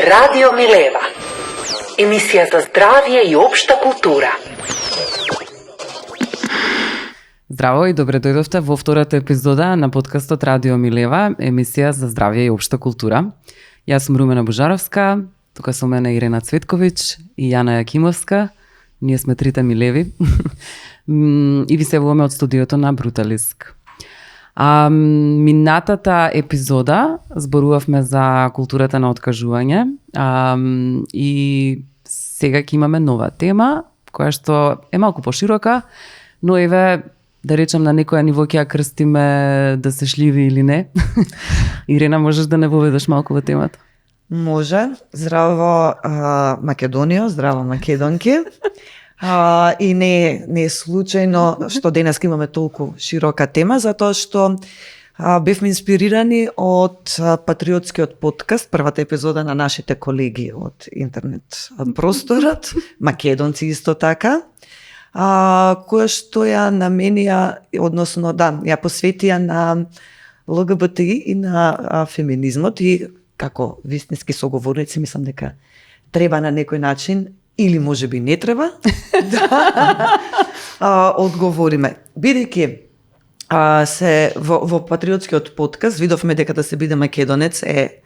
Radio Mileva. Емисија за здравје и општа култура. Здраво и добре дојдовте во втората епизода на подкастот Радио Милева, емисија за здравје и општа култура. Јас сум Румена Божаровска, тука со мене Ирена Цветковиќ и Јана Јакимовска. Ние сме трите Милеви и ви се јавуваме од студиото на Бруталиск. Минатата епизода зборувавме за културата на откажување и сега ќе имаме нова тема, која што е малку поширока, но еве, да речем, на некоја ниво ќе ја крстиме да се шливи или не. Ирена, можеш да не воведеш малку во темата? Може. Здраво Македонија, здраво македонки. И не е случајно што денес имаме толку широка тема, затоа што бевме инспирирани од патриотскиот подкаст, првата епизода на нашите колеги од интернет просторот, македонци исто така, која што ја наменија, односно ја посветија на ЛГБТИ и на феминизмот, и како вистински соговорници мислам дека треба на некој начин или може би не треба да одговориме. Бидејќи се во патриотскиот подкаст видовме дека да се биде македонец е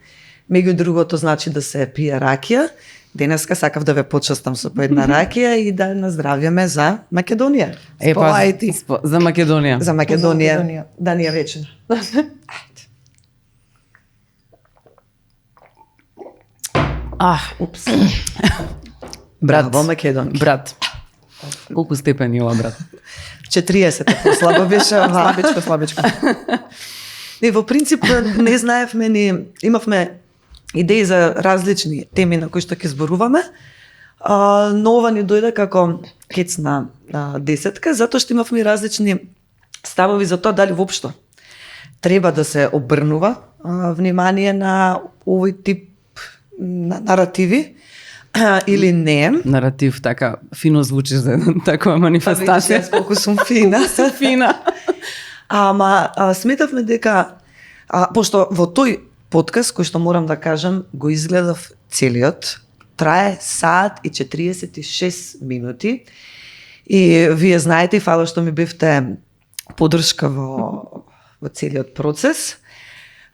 меѓу другото значи да се пие ракија. Денеска сакав да ве почастам со по една ракија и да наздравиме за Македонија. За Македонија. За Македонија. Да ни ја вечер. Упс. Брат, во Македонија. Брат. Колку степени ова, брат? 40, послабо беше ова. Слабичко. Не, во принцип не знаевме имавме идеи за различни теми на кои што ќе зборуваме, но ова ни дојде како хец на десетка, затоа што имавме различни ставови за тоа дали воопшто треба да се обрнува внимание на овој тип наративи или не. Наратив, така фино звучи за таква манифестација. Па колку сум фина. Фина. Ама сметавме дека пошто во тој подкаст, кој што морам да кажам, го изгледав целиот, трае саат и 46 минути и вие знаете, фала што ми бевте поддршка во целиот процес.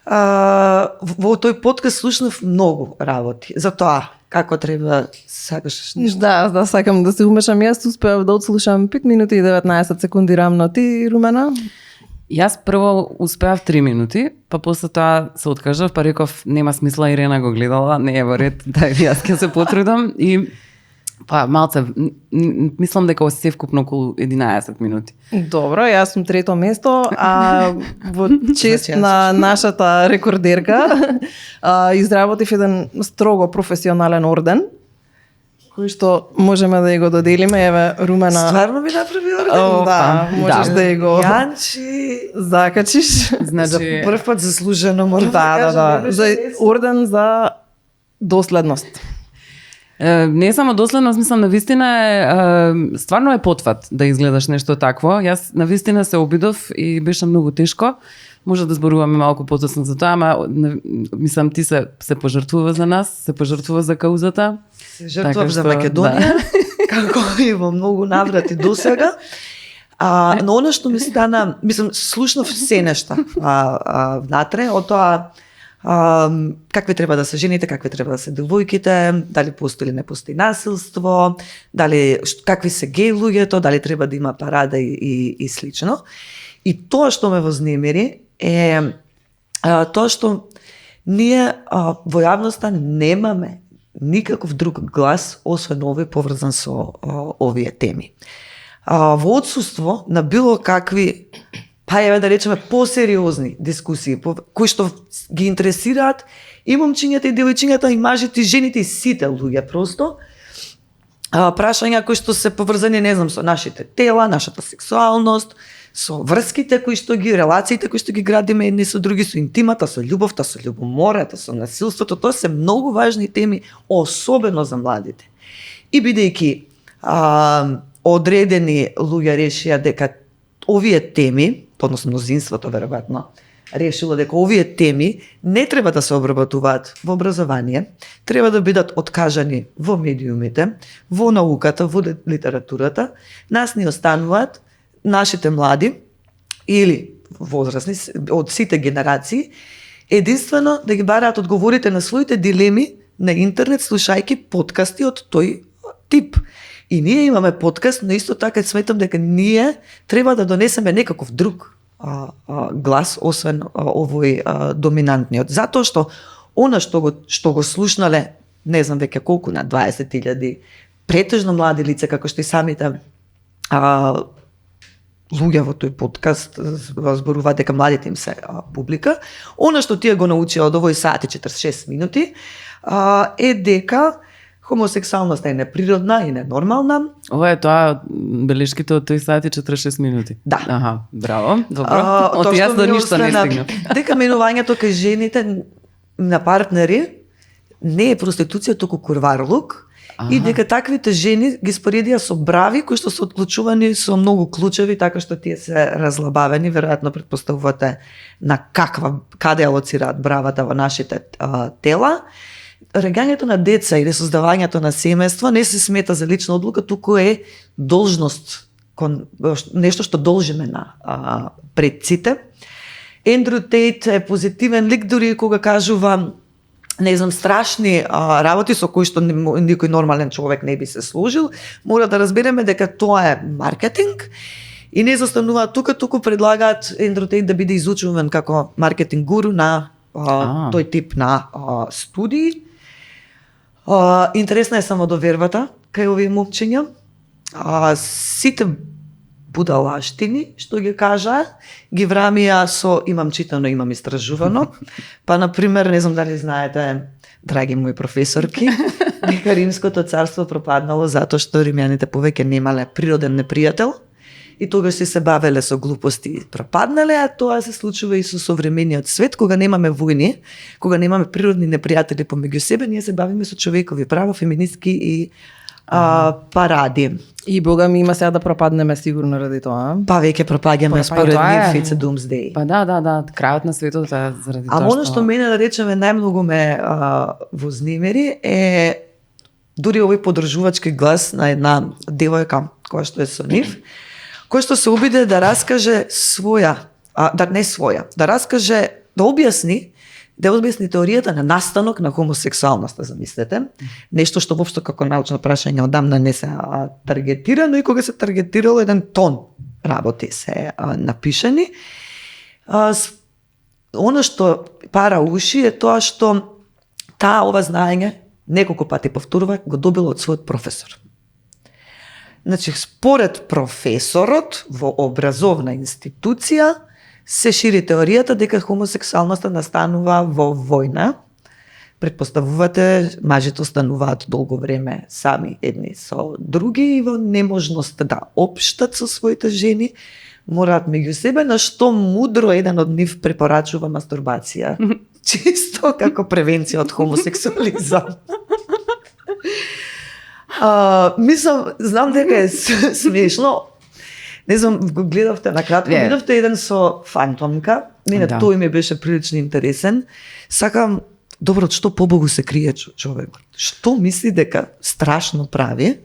Во тој подкаст слушнав многу работи, за тоа како треба сакаш нешто. Да, сакам да се умешам. Јас успеав да отслушам 5 минути и 19 секунди рамно. Ти, Румена? Јас прво успеав 3 минути, па после тоа се откажав, па реков нема смисла, Ирена го гледала, не е во ред, да јас ќе се потрудам и па малце мислам дека осевкупно околу 11 минути. Добро, јас сум трето место, а во чест на нашата рекордерка изработив еден строго професионален орден, кој што можеме да ја го доделиме. Еве, Румена. Стварно ми направи орден? Да, можеш да ја го закачиш. Значи, прв пат заслужено морам да кажам. Да. За орден за доследност. Не само доследност, мислам навистина е стварно е потват да изгледаш нешто такво. Јас навистина се обидов и беше многу тешко. Може да зборуваме малку потоцно за тоа, ама мислам ти се пожртвува за нас, се пожртвува за каузата. Се жртвав за Македонија, како и во многу наврати досега. Но она што ми стана, мислам, слушнав се нешта внатре, од тоа какви треба да се жените, какви треба да се девојките, дали постои или не постои насилство, дали какви се геј луѓето, дали треба да има парада и слично. И тоа што ме вознемири е тоа што ние во јавноста немаме никаков друг глас освен овој поврзан со овие теми. Во отсуство на било какви, па еве да речеме посериозни дискусии кои што ги интересираат и момчињата и девојчињата и мажите и жените и сите луѓе просто, прашања кои што се поврзани, не знам, со нашите тела, нашата сексуалност, со врските кои што ги, релациите кои што ги градиме едни со други, со интимата, со љубовта, со љубомората, со насилството. Тоа се многу важни теми, особено за младите. И бидејќи одредени луѓе решија дека овие теми, односно мнозинството веројатно, решило дека овие теми не треба да се обработуваат во образование, треба да бидат откажани во медиумите, во науката, во литературата, нас ни остануваат нашите млади или возрастни од сите генерации, единствено да ги бараат одговорите на своите дилеми на интернет, слушајќи подкасти од тој тип. И ние имаме подкаст, но исто така сметам дека ние треба да донесеме некаков друг глас, освен овој доминантниот. Затоа што она што го слушнале, не знам веќе колку, на 20.000, претежно млади лица, како што и самите луѓе во тој подкаст зборуваат дека младите им се публика. Она што тие го научија од овој сат и 46 минути е дека хомосексуалноста е неприродна и ненормална. Ова е тоа белешките од тој сат и 46 минути. Да. Аха, браво. Добро. Од јас до ништо не стигнав. Дека менувањето кај жените на партнери не е проституција, туку курварлук. И дека таквите жени ги споредија со брави кои што се отклучувани со многу клучеви, така што тие се разлабавени, веројатно претпоставувате на каде алоцираат бравата во нашите тела. Раѓањето на деца или создавањето на семејство не се смета за лична одлука, туку е должност, нешто што должиме на предците. Ендрю Тейт е позитивен лик, дури кога кажува, не знам, страшни работи со кои што никој нормален човек не би се служил, мора да разбереме дека тоа е маркетинг и не застануваат туку предлагаат Ендрю Тейт да биде изучуван како маркетинг гуру на тој тип на студии. Интересна е самодовербата кај овие момчиња. Сите будалаштини што ги кажа, ги врамија со имам читано, имам истражувано. Па, например, не знам дали знаете, драги мои професорки, дека Римското царство пропаднало затоа што римјаните повеќе немале природен непријател и тогаш се бавеле со глупости и пропаднале, а тоа се случува и со современиот свет, кога немаме војни, кога немаме природни непријатели помеѓу себе, ние се бавиме со човекови права, феминистки и паради. И бога ми има сега да пропаднеме сигурно ради тоа. Па веќе пропаѓаме според нив, it's a doomsday. Па да, крајот на светот е заради тоа. А оно што мене да речеме најмногу ме вознемери е дури овој подржувачки глас на една девојка која што е со нив, кој што се обиде да раскаже да раскаже, да објасни теоријата на настанок на хомосексуалноста, замислете. Нешто што воопшто како научно прашање одамна не се таргетира, но и кога се таргетирало еден тон работи се напишани. Оно што пара уши е тоа што ова знаење неколку пати повторува, го добило од својот професор. Значи, според професорот во образовна институција се шири теоријата дека хомосексуалноста настанува во војна. Предпоставувате, мажите остануваат долго време сами едни со други и во неможност да општат со своите жени, мораат меѓу себе, на што мудро еден од нив препорачува мастурбација. Чисто како превенција од хомосексуализам. Мислам, знам дека е смешно. Не знам, го гледавте на кратко, видовте еден со фантомка. Мене тој ми беше прилично интересен. Сакам, добро, што побогу се крие човекот? Што мисли дека страшно прави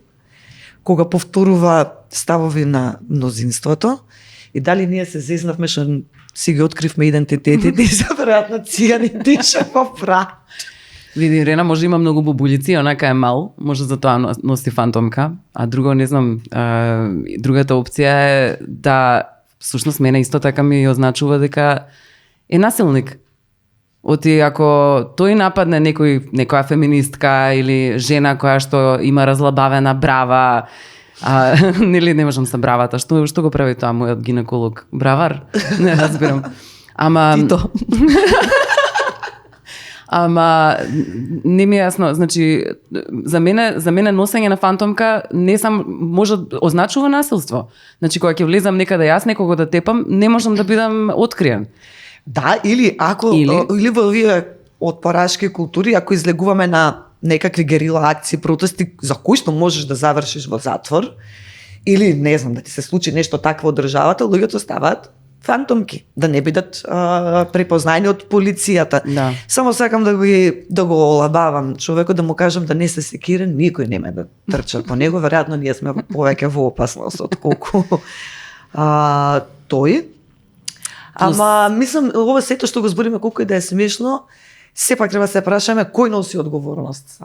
кога повторува ставови на мнозинството и дали ние се зезнавме што си ги откривме идентитетите и веројатно цигани диша во пра. Види, Рена може има многу бубулици, онака е мал, може затоа носи фантомка, а друго не знам, другата опција е да, всушност мене исто така ми означува дека е насилник. Оти ако тој нападне некоја феминистка или жена која што има разлабавена брава, нели не можам со бравата, што го прави тоа мојот гинеколог? Бравар? Не разбирам. Ама Тито. Ама не ми е јасно, значи за мене носење на фантомка не сам може означува насилство. Значи кога ќе влезам некаде јас некого да тепам, не можам да бидам откриен. Да, или во овие отпорашки култури, ако излегуваме на некакви герила акции, протести за кои што можеш да завршиш во затвор, или не знам, да ти се случи нешто такво од државата, луѓето ставаат фантомки, да не бидат препознаени од полицијата. Да. Само сакам да го олабавам човекот, да му кажам да не се секира, никој нема да трча по него, веројатно ние сме повеќе во опасност од колку тој. Ама мислам ова сето што го збориме колку и да е смешно, сепак треба да се прашаме кој носи одговорност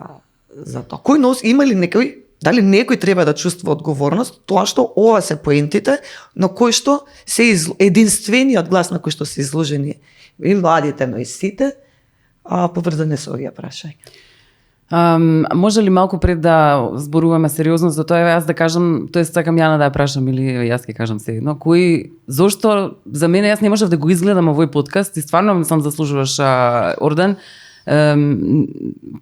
за тоа. Кој носи, има ли некој, дали некој треба да чувствува одговорност, тоа што ова се поентите, но кој што се единствениот глас на кој што се изложени и младите, но и сите, поврзани со овие прашања. Може ли малку пред да зборуваме сериозно за тоа, јас да кажам, тоест сакам Јана да ја прашам или јас ќе кажам се едно, зошто за мене јас не можев да го изгледам овој подкаст и стварно сам заслужуваш орден.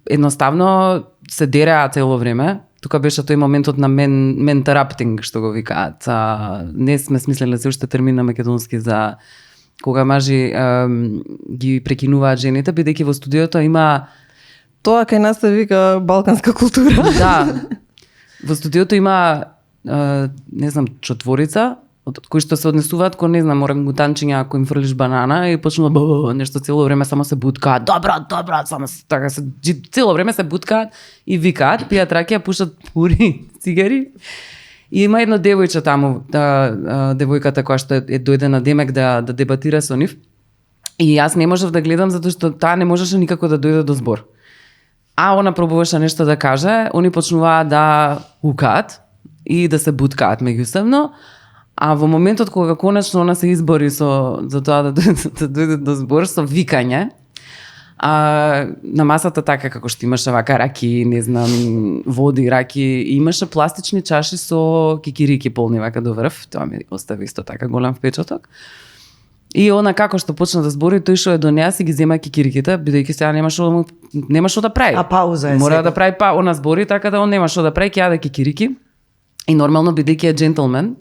Едноставно се дереа цело време. Тука беше тој моментот на ментараптинг што го викаат. Не сме смислеле се уште термин на македонски за кога мажи ги прекинуваат жените, бидејќи во студиото има тоа кај нас се вика балканска култура. Да. Во студиото има не знам, четворица од кои што се однесуваат кон, не знам, орангутанчиња, ако им фрлиш банана и почнува нешто цело време само се буткаат. Добро, само така се цело време се буткаат и викаат, пијат ракија, пушат пури, цигари. И има едно девојче таму, девојката која што е дојдена Демек да дебатира со нив. И јас не можев да гледам затоа што таа не можеше никако да дојде до збор. А она пробуваше нешто да каже, они почнуваа да укаат и да се буткаат меѓусебно, а во моментот кога конечно она се избори за тоа да дојде до збор со викање, на масата така како што имаше вака раки, не знам, води, раки, имаше пластични чаши со кикирики полни вака до врв, тоа ми остави исто така голем впечаток. И она како што почна да збори, тој што е до неа си ги зема кикириките, бидејќи сега нема што да прави. А пауза е Мора сега. да прави она збори, така да он нема што да прави, ќе јаде кикирики. И нормално бидејќи е джентлмен,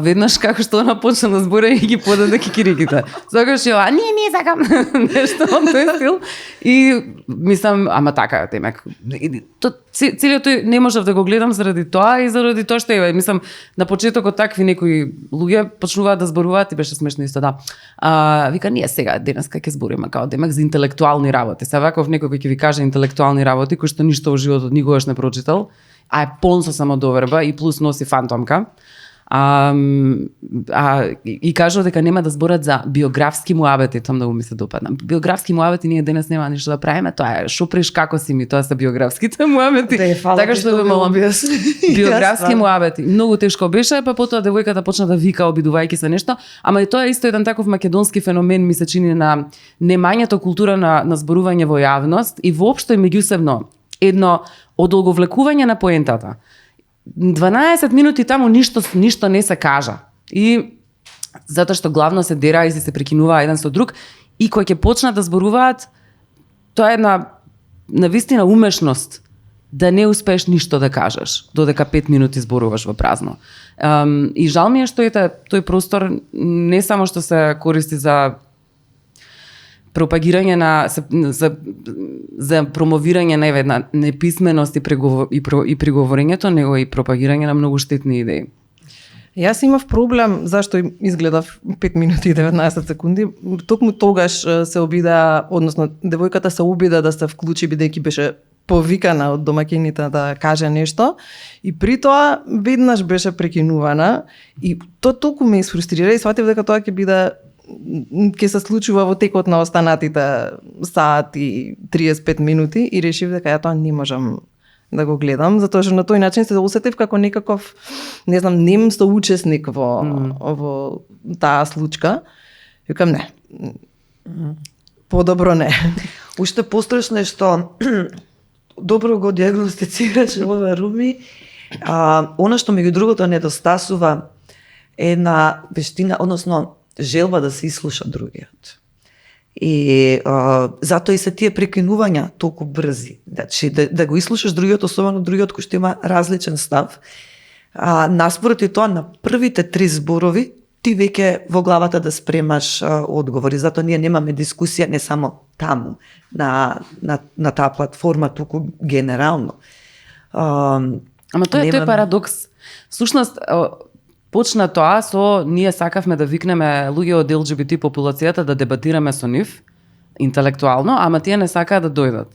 веднаш како што она почна да збори и ги подаде кикириките. Сакаш ја, не сакам нешто од тој стил. И мислам, ама така, Демек. Целиот тој не можев да го гледам заради тоа и заради тоа што е, мислам, на почетокот такви некои луѓе почнуваат да зборуваат и беше смешно исто, да. Вика, ние сега денеска ќе збориме као Демек за интелектуални работи. Се ваков некој кој ќе ви каже интелектуални работи, кој што ништо во животот никогаш не прочитал, а е полн со самодоверба и плюс носи фантомка. И кажува дека нема да зборат за биографски муабети, тоа многу ми се допадна. Биографски муабети ние денес нема ништо да правиме, тоа е шо преш како си ми, тоа се биографските муабети. Така што ве молам биографски муабети. Многу тешко беше, па потоа девојката почна да вика обидувајќи се нешто, ама и тоа е исто еден таков македонски феномен ми се чини на немањето култура на зборување во јавност и воопшто и меѓусебно едно одолговлекување на поентата. 12 минути таму ништо не се кажа. И затоа што главно се дера и се прекинуваа еден со друг и кој ќе почнат да зборуваат, тоа е една навистина умешност да не успееш ништо да кажеш, додека 5 минути зборуваш во празно. И жал ми е што тој простор не само што се користи за пропагирање за промовирање на неписменост и приговорењето, него и пропагирање на многу штетни идеи. Јас имав проблем зашто изгледав 5 минути и 19 секунди. Токму тогаш се обида, односно девојката се обида да се вклучи бидејќи беше повикана од домаќините да каже нешто и при тоа веднаш беше прекинувана и тоа толку ме изфрустрира и сватив дека тоа ќе се случува во текот на останатите саат и 35 минути и решив дека ја тоа не можам да го гледам, затоа што на тој начин се осетив како некаков, не знам, нем соучесник во таа случка. Викам не. Подобро не. Уште пострашно е што добро го диагностицираше ова Руми. Она што меѓу другото недостасува е една вештина, односно желба да се ислуша другиот. И затоа и се тие прекинувања толку брзи. Значи, да го ислушаш другиот, особено другиот кој што има различен став. Наспроти тоа, на првите 3 зборови, ти веќе во главата да спремаш одговори. Затоа ние немаме дискусија не само таму, на таа платформа, туку генерално. Ама тоа е парадокс. Всушност, почна тоа со ние сакавме да викнеме луѓе од LGBT популацијата да дебатираме со нив интелектуално, ама тие не сакаат да дојдат.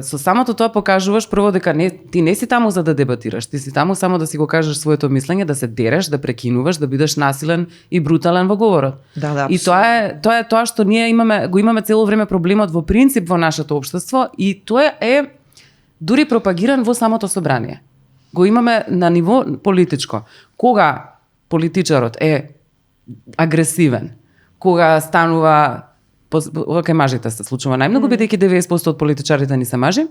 Со самото тоа покажуваш прво дека ти не си таму за да дебатираш, ти си таму само да си го кажеш своето мислење, да се дереш, да прекинуваш, да бидеш насилен и брутален во говорот. Да, и тоа е тоа што ние го имаме цело време проблемот во принцип во нашето општество и тоа е дури пропагиран во самото собрание. Го имаме на ниво политичко. Кога политичарот е агресивен, кога станува ова кај мажите се случува најмногу, бидејќи 90% од политичарите ни се мажи.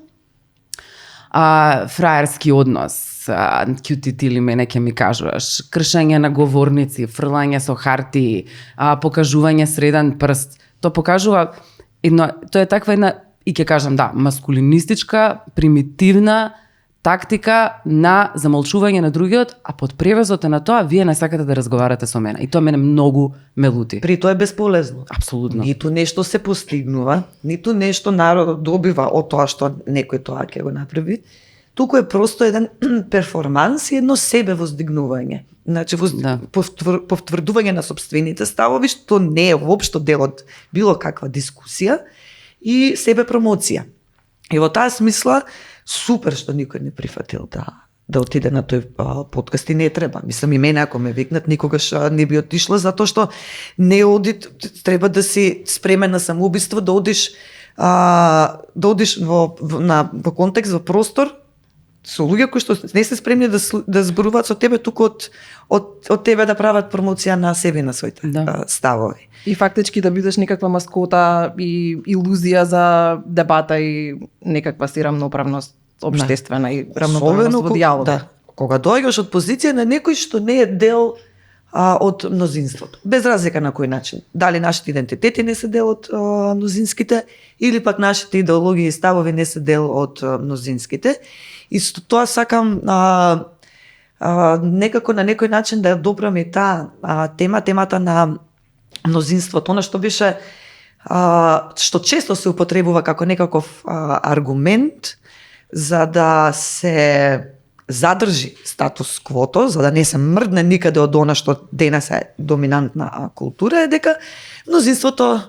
Фраерски однос, QTT или мене ќе ми кажуваш, кршење на говорници, фрлање со хартии, покажување среден прст. Тоа покажува тоа е таква една, и ќе кажам да, маскулинистичка, примитивна тактика на замолчување на другиот, а под превезот на тоа вие не сакате да разговарате со мене. И тоа мене многу ме лути. При тоа е бесполезно. Апсолутно. Ниту нешто се постигнува, ниту нешто народот добива од тоа што некој тоа ќе го направи. Туку е просто еден перформанс и едно себе воздигнување. Значи повтврдување на сопствените ставови, што не е воопшто дел од било каква дискусија и себе промоција. И во таа смисла супер што никој не прифатил да отиде на тој подкаст и не треба. Мислам и мене ако ме викнат никогаш не би отишла затоа што не треба да си спремен на самоубиство, да одиш во контекст, во простор со луѓе кои што не се спремни да зборуваат со тебе, туку од тебе да прават промоција на себе на своите ставови. И фактички да бидеш некаква маскота и илузија за дебата и некаква си рамноправност општествена и рамноправност во дијалог. Да, кога доаѓаш од позиција на некој што не е дел од мнозинството. Без разлика на кој начин. Дали нашите идентитети не се дел од мнозинските или пак нашите идеологии и ставови не се дел од мнозинските. И со тоа сакам некако на некој начин да допрам и таа темата на мнозинството, она што беше што често се употребува како некаков аргумент за да се задржи статус квото, за да не се мрдне никаде од она што денес е доминантна култура, е дека мнозинството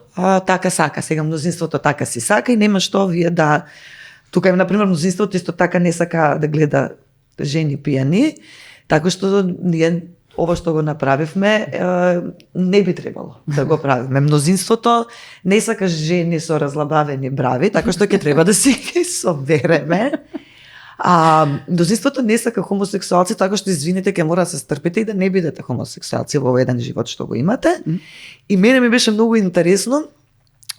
така сака, сега мнозинството така си сака и нема што вие да... Тука има, например, мнозинството исто така не сака да гледа жени пијани, така што ние ова што го направивме не би требало да го правиме. Мнозинството не сака жени со разлабавени брави, така што ќе треба да си собереме. Мнозинството не сака хомосексуалци, така што извините, ќе мора да се стрпите и да не бидете хомосексуалци во еден живот што го имате. И мене ми беше многу интересно,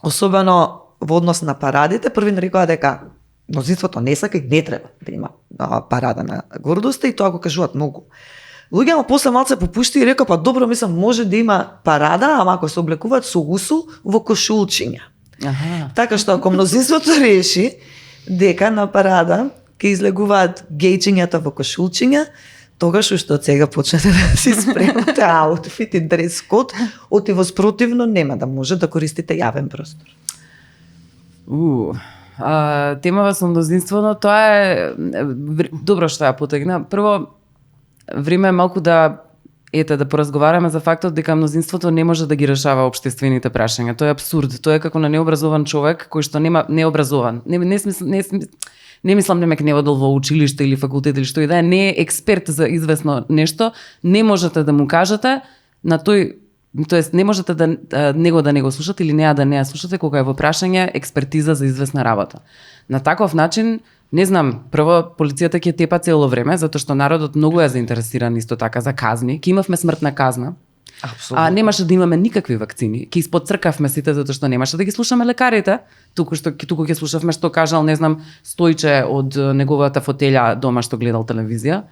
особено во однос на парадите. Први нарекоа дека мнозинството не сака и не треба да има парада на гордоста и тоа го кажуваат многу луѓе, ама после малце попушти и рекоа, па добро, мислам, може да има парада, ама ако се облекуваат со усул во кошулчиња. Така што ако мнозинството реши дека на парада ќе излегуваат гејчињата во кошулчиња, тогаш уште од сега почнете да си спремате аутфит и дрес код, оти воспротивно нема да може да користите јавен простор. Темава со мнозинството, тоа е добро што ја потегна. Прво, време е малку да поразговараме за фактот дека мнозинството не може да ги решава општествените прашања. Тоа е апсурд. Тоа е како на необразован човек кој што нема необразован. Не мислам немек не одел во училиште или факултет или што и да е, не е експерт за известно нешто, не можете да му кажете на тој, тоест не можете да него да не го слушате или неа да не ја слушате кога е во прашање експертиза за известна работа. На таков начин, не знам, прво полицијата ќе тепа цело време, затоа што народот многу е заинтересиран исто така за казни. Ке имавме смртна казна. Апсолутно. Немаше да имаме никакви вакцини. Ке исподцркавме сите затоа што немаше да ги слушаме лекарите. Туку ќе слушавме што кажал, не знам, Стојче од неговата фотелја дома што гледал телевизија.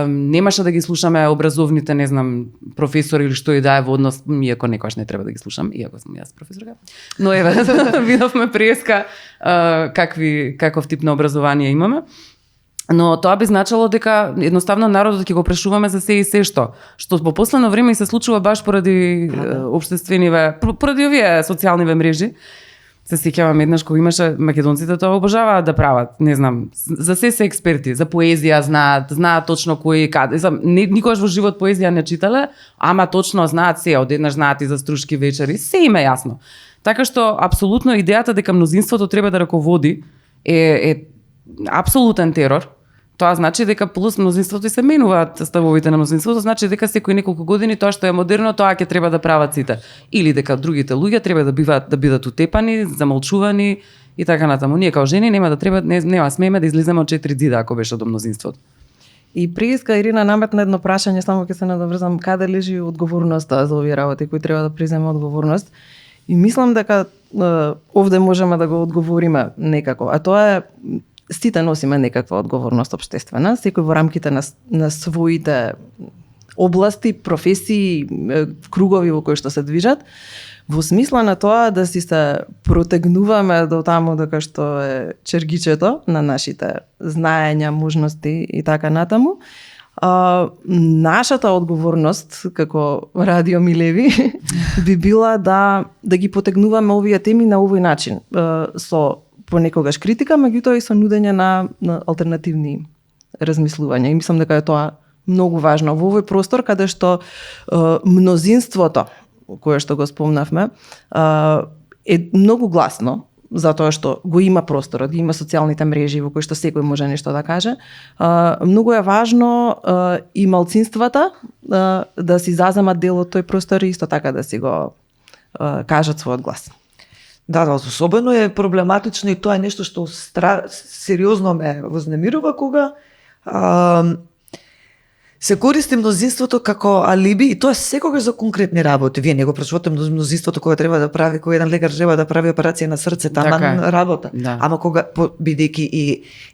Немаше да ги слушаме образовните, не знам, професори или што и да е во однос, иако некојаш не треба да ги слушам, иако сум јас професорка. Но еве, видовме преска каков тип на образование имаме. Но тоа би значило дека едноставно народот ќе го прешуваме за се и се што во последно време и се случува баш поради општествениве, поради овие социјалниве мрежи. Се сеќавам еднаш кога имаше македонците тоа обожаваат да прават, не знам, за се експерти, за поезија знаат точно кој каде. Никогаш во живот поезија не читале, ама точно знаат се, одеднаш знаат и за струшки вечери, се им е јасно. Така што апсолутно идејата дека мнозинството треба да раководи е апсолутен терор. Тоа значи дека плюс мнозинството и се менуваат ставовите на мнозинството, значи дека секој неколку години тоа што е модерно, тоа ќе треба да прават сите. Или дека другите луѓе треба да бидат утепани, замолчувани и така натаму. Ние као жени нема смееме да излеземе од 4 ѕида ако беше до мнозинството. И прииска Ирина наметна едно прашање, само ќе се надоврзам, каде лежи одговорноста за овие работи кои треба да преземе одговорност. И мислам дека овде можеме да го одговориме некако, а тоа е сите носиме некаква одговорност општествена, секој во рамките на своите области, професии, кругови во кои што се движат, во смисла на тоа да си се протегнуваме до таму дека што е чергичето на нашите знаења, можности и така натаму. Нашата одговорност како Радио Милеви би била да ги потегнуваме овие теми на овој начин, со понекогаш критика, меѓутоа и со нудење на алтернативни размислувања. И мислам дека е тоа многу важно во овој простор каде што мнозинството, кое што го спомнавме, е многу гласно, затоа што го има просторот, ги има социјалните мрежи во кои што секој може нешто да каже. Многу е важно и малцинствата да си заземат дел од тој простор и исто така да си го кажат својот глас. Да, особено е проблематично и тоа е нешто што сериозно ме вознемирува кога се користи мнозинството како алиби и тоа секогаш за конкретни работи. Вие не го прашувате мнозинството кога треба да прави, кој еден лекар треба да прави операција на срцето, ама работа. Да. Ама кога бидејќи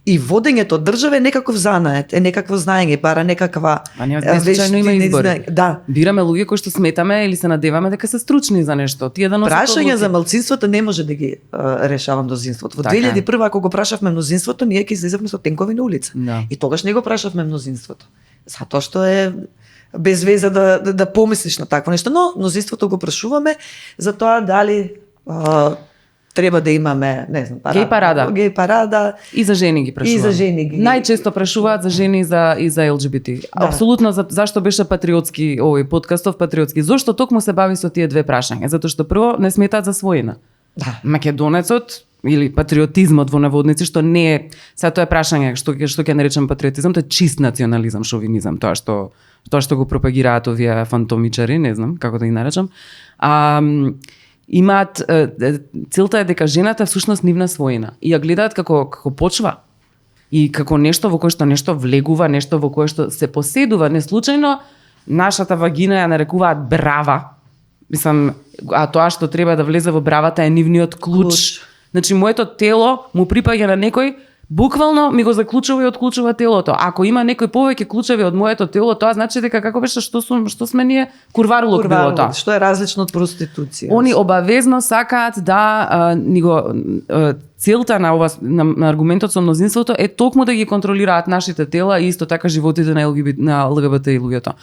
и водењето од држава е некаков занает, е некакво знаење, бара некаква случајно има избор. Да. Бираме луѓе кои што сметаме или се надеваме дека се стручни за нешто. Тие да носат прашање за малцинството не може да ги решава мнозинството. Во 2001 ако го прашавме мнозинството, ние ќе излезевме со тенкови на улица. Да. И тогаш не го прашавме мнозинството. Затоа што е без веза да помислиш на такво нешто, но мнозинството го прашуваме за тоа дали треба да имаме, не знам, геј парада. И за жени ги прашуваат. И за жени ги. Најчесто прашуваат за жени и за ЛГБТ. Да. Апсолутно зашто беше патриотски овој подкастов патриотски? Зошто токму се бави со тие две прашања? Затоа што прво не сметаат за својина. Да. Македонецот или патриотизмот во наводници, што не е, сега тоа е прашање што ќе наречам патриотизам, тоа е чист национализам, шовинизам, тоа што го пропагираат овие фантомичари, не знам како да ги наречам. Имаат целта е дека жената всушност нивна својина и ја гледаат како почва и како нешто во кое што нешто влегува, нешто во кое што се поседува. Не случајно нашата вагина ја нарекуваат брава. Мислам, а тоа што треба да влезе во бравата е нивниот клуч. Значи, моето тело му припаѓа на некој, буквално ми го заклучува и отклучува телото. Ако има некој повеќе клучеви од моето тело, тоа значи дека како беше што сме ние курварлук било тоа. Што е различно од проституција. Они обавезно сакаат да целта на аргументот со мнозинството е токму да ги контролираат нашите тела и исто така животите на ЛГБТ и луѓето.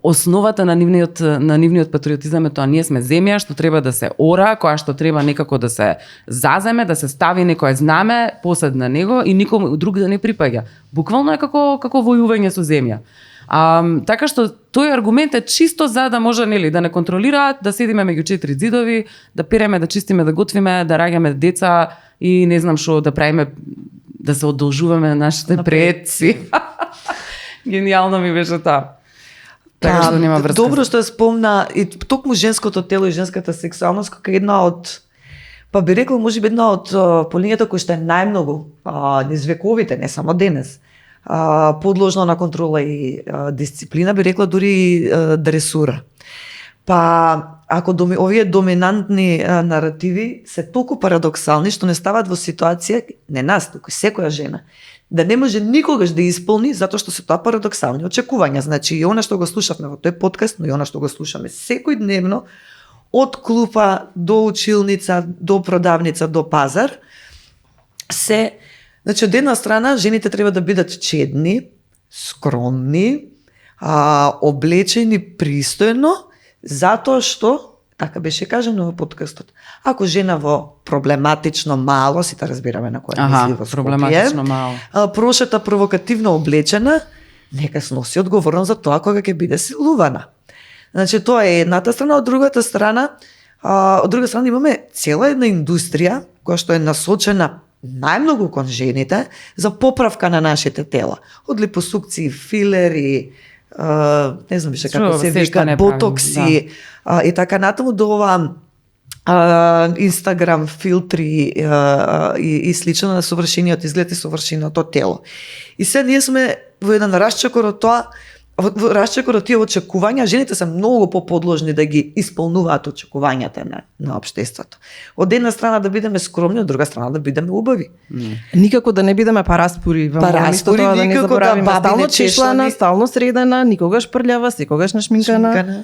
Основата на нивниот патриотизам е тоа, ние сме земја што треба да се ора, која што треба некако да се заземе, да се стави некое знаме посед на него и никому друг да не припаѓа. Буквално е како војување со земја. Така што тој аргумент е чисто за да може да не контролираат, да седиме меѓу 4 ѕидови, да переме, да чистиме, да готвиме, да раѓаме деца и не знам што да правиме, да се одолжуваме на нашите предци. Гениално ми беше тоа. Така што нема врска. Добро што спомна и токму женското тело и женската сексуалност како една од, па би рекла можеби една од полињата кои што е најмногу низ вековите, не само денес, подложно на контрола и дисциплина, би рекла дури и дресура. Па ако овие доминантни наративи се толку парадоксални што не стават во ситуација, не нас, туку секоја жена, да не може никогаш да исполни затоа што се тоа парадоксални очекувања. Значи и она што го слушавме во тој подкаст, но и она што го слушаме секојдневно од клупа до училница, до продавница, до пазар, значи од една страна жените треба да бидат чедни, скромни, облечени пристојно, затоа што така беше кажано во подкастот. Ако жена во проблематично мало, сите разбираме на која мисли во Скопје, проблематично мало. прошета провокативно облечена, нека сноси одговорност за тоа кога ќе биде силувана. Значи тоа е едната страна, од друга страна имаме цела една индустрија која што е насочена најмногу кон жените за поправка на нашите тела. Од липосукции, филери, не знам више како се вика, ботокси и така натаму до ова Инстаграм филтри и слично на совршениот изглед и совршеното тело. И сега ние сме во еден расчекор од тоа, во расчекор од тие очекувања, жените се многу поподложни да ги исполнуваат очекувањата на општеството. Од една страна да бидеме скромни, од друга страна да бидеме убави. Никако да не бидеме параспори, тоа да не заборавиме, стално чешлана, стално средена, никогаш прљава, секогаш нашминкана.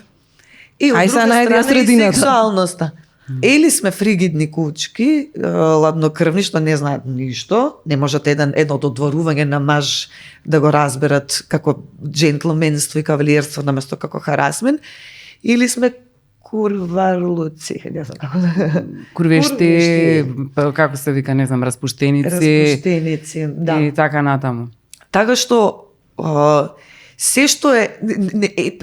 И од друга страна средината. И сексуалноста. Или сме фригидни кучки, ладнокрвни, што не знаат ништо, не можат едно додворување на маж да го разберат како джентлменство и кавалиерство наместо како харасмен, или сме курварлуци, курвешти, како се вика, не знам, распуштеници, да. И така натаму. Така што се што е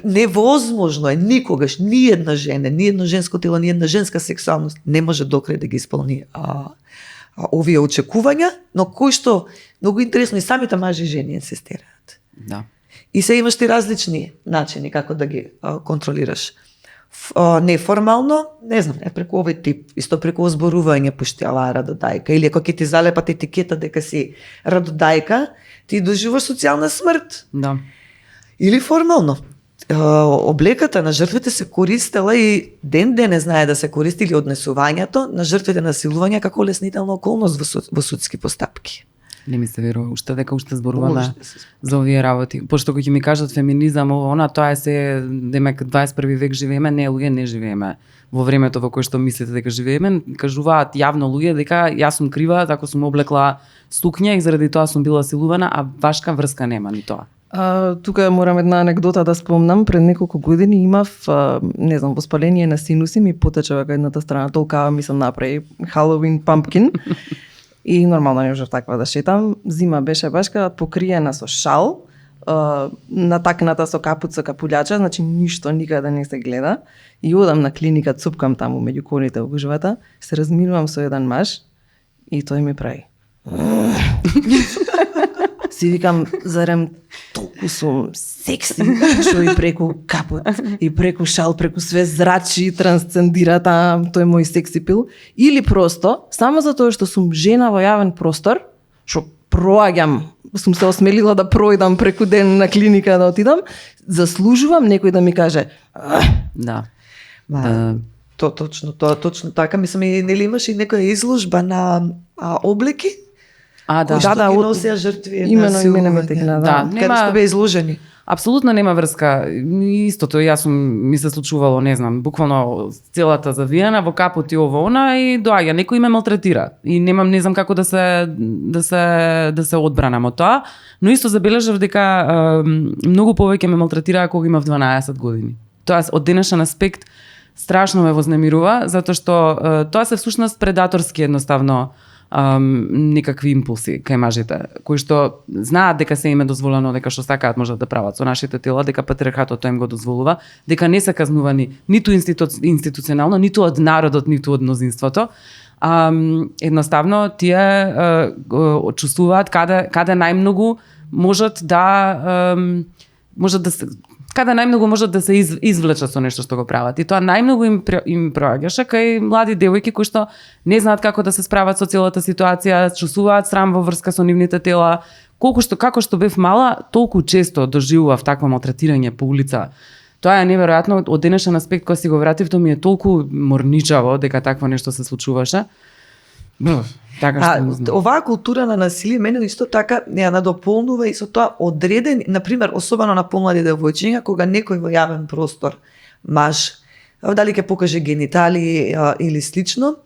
невозможно е никогаш ни една жена, ни едно женско тело, ни една женска сексуалност не може докрај да ги исполни овие очекувања, но кои што многу интересно и самите мажи и жени инсистираат. Да. И се имаш ти различни начини како да ги контролираш. Неформално, не знам, преку овој тип, исто преку озборување пуштјала радодајка, или ако ќе ти залепат етикета дека си радодајка, ти доживуваш социјална смрт. Да. Или формално. Облеката на жртвите се користела и ден не знае да се користи, или однесувањето на жртвите на силување како леснителна околност во судски постапки. Не ми се верува уште дека уште зборуваме за овие работи. Пошто кога ќе ми кажат феминизам, тоа е се, демек 21 век живееме, не луѓе не живееме во времето во кое што мислите дека живееме, кажуваат јавно луѓе дека јас сум крива, така сум облекла сукња и заради тоа сум била силувана, а вашка врска нема ни тоа. Тука морам една анекдота да спомнам. Пред неколку години имав, не знам, воспаление на синуси, ми потече вака едната страна, толкава ми се направи Halloween pumpkin. И нормално не можев таква да шетам. Зима беше башка покриена со шал, натакната со капут со капулјача, значи ништо никаде не се гледа. И одам на клиника, цупкам таму меѓу коните во гужвата, се разминувам со еден маж и тој ми прави. Си викам, зарем толку сум секси, што и преку капот, и преку шал, преку све зрачи, трансцендира тој мој секси пил, или просто, само за тоа што сум жена во јавен простор, што проаѓам, сум се осмелила да пројдам преку ден на клиника да отидам, заслужувам некој да ми каже Да. Точно така, мислам, и нели имаш и некоја изложба на облеки? Да. Да, ги носеа жртви имено и мене ме тегна, да. Каде што беа изложени? Апсолутно нема врска. Истото, јас ми се случувало, не знам, буквално целата завиена во капот и ово она и доаѓа некој ме малтретира. И немам, не знам како да се одбранам од тоа, но исто забележав дека многу повеќе ме малтретираа кога имав 12 години. Тоа од денешен аспект страшно ме вознемирува, затоа што тоа се всушност предаторски едноставно некакви импулси кај мажите, кои што знаат дека се им е дозволено, дека што сакаат можат да прават со нашите тела, дека патриархатот тоа им го дозволува, дека не се казнувани ниту институционално, ниту од народот, ниту од мнозинството. Едноставно тие чувствуваат каде најмногу можат да се извлечат со нешто што го прават. И тоа најмногу им проаѓаше кај млади девојки кои што не знаат како да се справат со целата ситуација, чувствуваат срам во врска со нивните тела. Како што бев мала, толку често доживував такво малтретирање по улица. Тоа е неверојатно, од денешен аспект кога си го вратив, тоа ми е толку морничаво дека такво нешто се случуваше. Оваа култура на насилие мене исто така ја надополнува и со тоа одреден, например, особено на помлади девојчиња, кога некој во јавен простор, маж, дали ќе покаже гениталии или слично,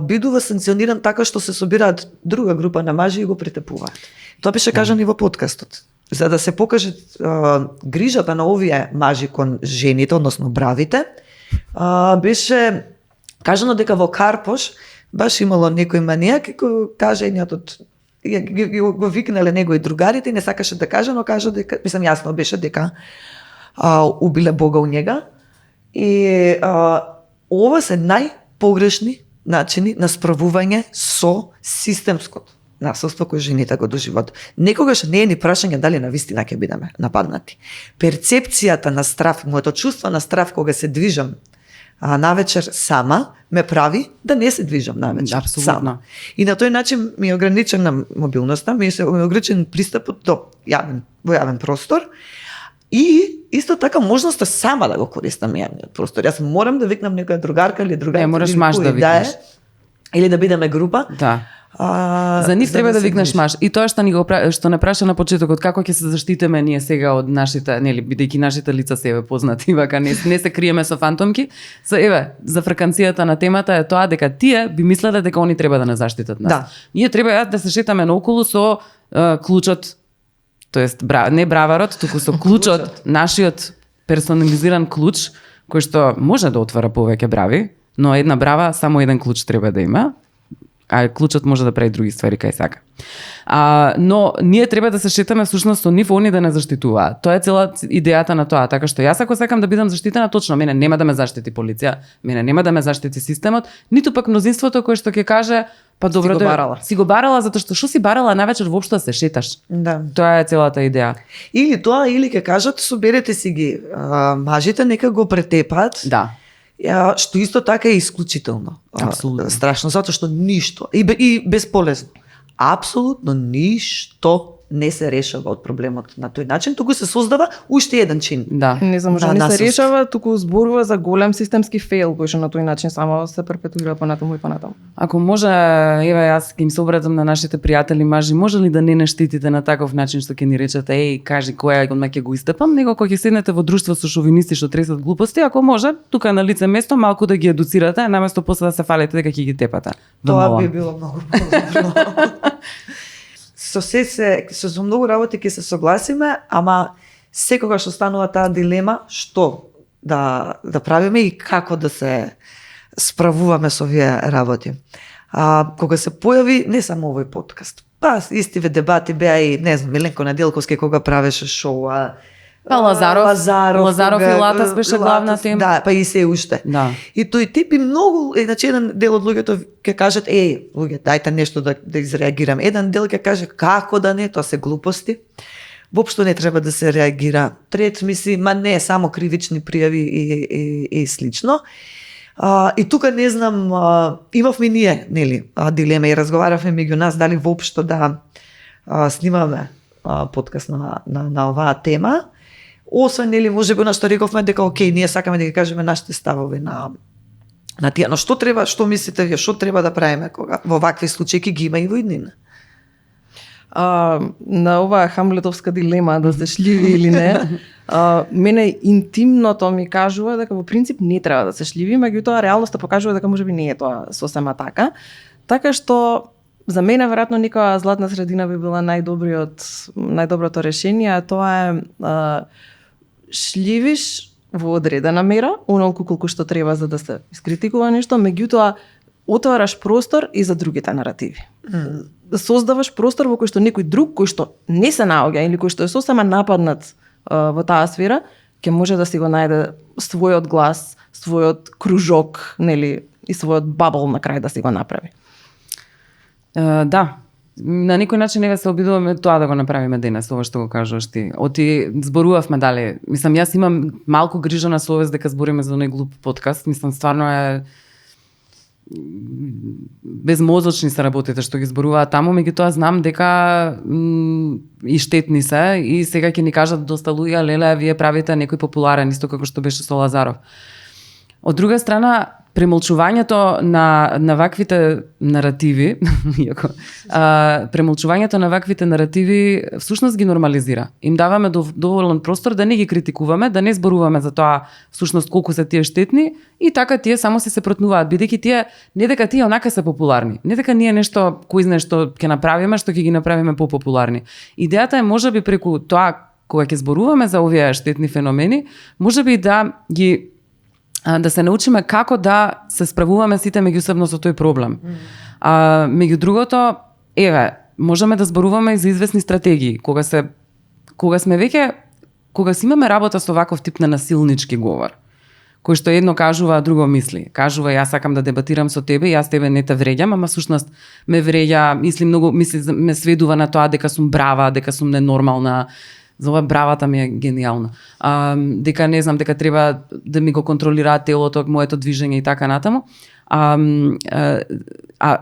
бидува санкциониран така што се собираат друга група на мажи и го претепуваат. Тоа беше кажано и во подкастот. За да се покаже грижата на овие мажи кон жените, односно бравите, беше кажано дека во Карпош баш имало некој манијак кој каже едниот го викнале него и другарите и не сакаше да каже, но кажа дека, мислам јасно беше дека убиле Бога у njega и ова се најпогрешни начини на справување со системското насилство кој жените го доживот. Некогаш не е ни прашање дали навистина ќе бидеме нападнати. Перцепцијата на страв, моето чувство на страв кога се движам навечер сама, ме прави да не се движам навечер сама. И на тој начин ми е ограничена мобилноста, ми е ограничен пристапот до јавен простор и исто така можноста сама да го користам јавниот простор. Јас морам да викнам некоја другарка или другарка. Не, мораш маш да викнеш. Или да бидеме група. Да. За нив треба да викнеш маш. И тоа што што не праша на почетокот, како ќе се заштитиме ние сега од нашите, нели, бидејќи нашите лица се познати, вака не се криеме со фантомки. За фраканцијата на темата е тоа дека тие би мислеле дека они треба да не заштитат нас. Да. Ние треба да се шетаме наоколу со клучот, тоест не браварот, туку со клучот, нашиот персонализиран клуч, кој што може да отвара повеќе брави, но една брава само еден клуч треба да има. А клучот може да прави други ствари кај сака. Но ние треба да се шетаме всушност со нив, они да не заштитуваат. Тоа е цела идејата на тоа, така што јас ако сакам да бидам заштитена, точно мене нема да ме заштити полиција, мене нема да ме заштити системот, ниту пак мнозинството кое што ќе каже па добро си го барала затоа што си барала навечер воопшто се шеташ. Да. Тоа е целата идеја. Или тоа или ќе кажат соберете си ги мажите, нека го претепат. Да. Што исто така е исклучително. Страшно, затоа што ништо и бесполезно. Апсолутно ништо не се решава од проблемот на тој начин, туку се создава уште еден чин. Да. Не само што не се решава, туку зборува за голем системски фейл кој што на тој начин само се перпетуира понатаму и понатаму. Ако може, јас ќе им се обратам на нашите пријатели мажи, може ли да не штитите на таков начин што ќе ни речете, кажи која одма ќе го истепам, него кога ќе седнете во друштво со шовинисти што тресат глупости, ако може, тука на лице место малку да ги едуцирате, наместо после да се фалите дека ќе ги тепате. Тоа би било многу подобро. Со многу работи ќе се согласиме, ама секогаш останува таа дилема што да правиме и како да се справуваме со овие работи. Кога се појави не само овој подкаст, истиве дебати беа и не знам Миленко Неделковски кога правеше шоу, Лазаров и Латас беше главна тема. Да, па и се уште. Да. И тој тип и многу, значи еден дел од луѓето ќе кажат, луѓе, дајте нешто да изреагирам. Еден дел ќе каже, како да не, тоа се глупости. Воопшто не треба да се реагира. Трет мисли, не, само кривични пријави и слично. И тука не знам, имавме ние, нели, дилема и разговаравме меѓу нас дали воопшто да снимаме подкаст на оваа тема. Освен, нели, можеби на што рековме дека окей, ние сакаме да ги кажеме нашите ставови на тие. Но што мислите вие, што треба да правиме кога во вакви случаи ги има и во иднина? На оваа хамлетовска дилема да се шливи или не, мене интимното ми кажува дека во принцип не треба да се шливи, меѓутоа реалноста покажува дека можеби не е тоа сосема така. Така што за мене веројатно некоја златна средина би била најдоброто решение, а тоа е шливиш во одредена мера, онолку колку што треба за да се искритикува нешто, меѓутоа отвараш простор и за другите наративи. Создаваш простор во кој што некој друг кој што не се наоѓа или кој што е сосема нападнат во таа сфера, ќе може да си го најде својот глас, својот кружок, нели, и својот бабл на крај да си го направи. Да, на некој начин се обидуваме тоа да го направиме денес, ова што го кажуваш ти. Зборувавме дали. Мислам, јас имам малку грижа на совест дека збориме за оној глуп подкаст. Мислам, стварно е безмозочни се работите што ги зборуваат таму, меѓутоа знам дека и штетни се и сега ќе ни кажат доста луѓе, леле, вие правите некој популарен, исто како што беше со Лазаров. Од друга страна, премолчувањето на ваквите наративи, премолчувањето на ваквите наративи всушност ги нормализира. Им даваме доволен простор да не ги критикуваме, да не зборуваме за тоа всушност колку се тие штетни и така тие само се протнуваат, бидејќи тие не дека тие онака се популарни, не дека ние нешто кој знае што ќе направиме, што ќе ги направиме популарни. Идејата е можеби преку тоа кога ќе зборуваме за овие штетни феномени, можеби да ги да се научиме како да се справуваме сите меѓусебно со тој проблем. Меѓу другото, еве, можеме да зборуваме и за известни стратегии, кога си имаме работа со ваков тип на насилнички говор, кој што едно кажува, а друго мисли. Кажува, јас сакам да дебатирам со тебе, јас тебе не те вреѓам, ама всушност ме вреѓа, ме сведува на тоа дека сум брава, дека сум ненормална. За ова бравата ми е гениална. Дека не знам, дека треба да ми го контролираат телото, моето движење и така натаму.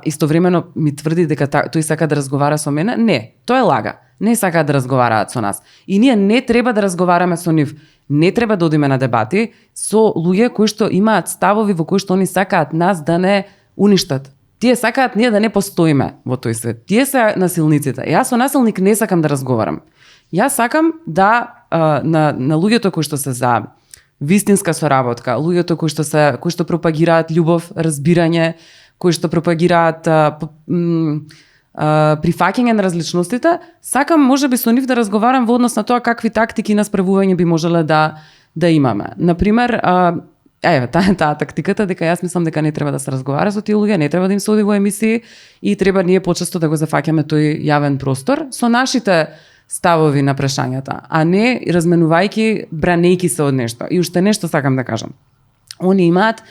Истовремено ми тврди дека тој сака да разговара со мене. Не, тоа е лага. Не сака да разговараат со нас. И ние не треба да разговараме со нив. Не треба да одиме на дебати со луѓе кои што имаат ставови во кои што они сакаат нас да не уништат. Тие сакаат ние да не постоиме во тој свет. Тие се насилниците. Јас со насилник не сакам да разговарам. Јас сакам да на луѓето кои што се за вистинска соработка, луѓето кои што пропагираат љубов, разбирање, кои што пропагираат прифаќање на различностите, сакам можеби со нив да разговарам во однос на тоа какви тактики на справување би можеле да имаме. Например, таа тактиката дека јас мислам дека не треба да се разговара со тие луѓе, не треба да им се оди во емисии и треба ние почесто да го зафаќаме тој јавен простор со нашите ставови на прашањата, а не разменувајќи, бранејќи се од нешто. И уште нешто сакам да кажам. Они имаат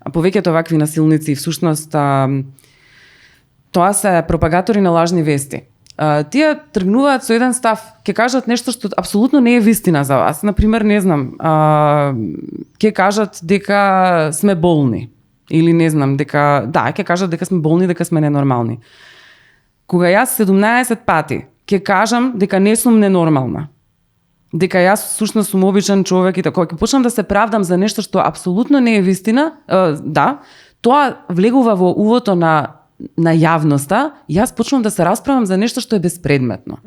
повеќето вакви насилници, всушност тоа се пропагатори на лажни вести. Тие тргнуваат со еден став, ќе кажат нешто што апсолутно не е вистина за вас. Например, не знам, ќе кажат дека сме болни. Или не знам, ќе кажат дека сме болни, дека сме ненормални. Кога јас 17 пати ќе кажам дека не сум ненормална, дека јас всушност сум обичен човек и така, ќе почнам да се правдам за нешто што апсолутно не е вистина, тоа влегува во увото на јавноста, јас почнувам да се расправам за нешто што е безпредметно.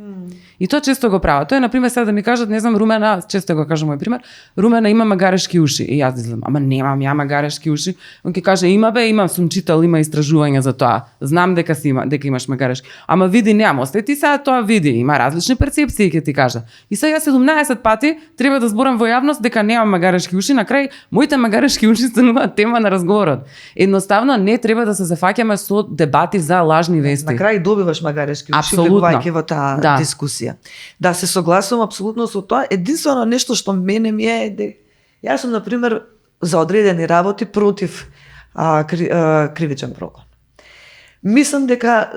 И тоа често го прават. Тоа е, например, сега да ми кажат, не знам, Румена, често го кажам мој пример, Румена има магарешки уши. И јас излезам, ама немам ја магарешки уши. Он ќе каже, имам, сум читал, има истражувања за тоа. Знам дека имаш магарешки. Ама види, немам, остај сега тоа види. Има различни перцепции, ќе ти кажа. И сега јас 17 пати треба да зборам во јавност дека немам магарешки уши, на крај моите магарешки уши стануваат тема на разговорот. Едноставно не треба да се зафаќаме со дебати за лажни вести. На крај добиваш магарешки уши, влегувајќи во таа дискусија. Да, се согласувам апсолутно со тоа. Единствено нешто што мене ми е јас сум на пример за одредени работи против кривичен прогон. Мислам дека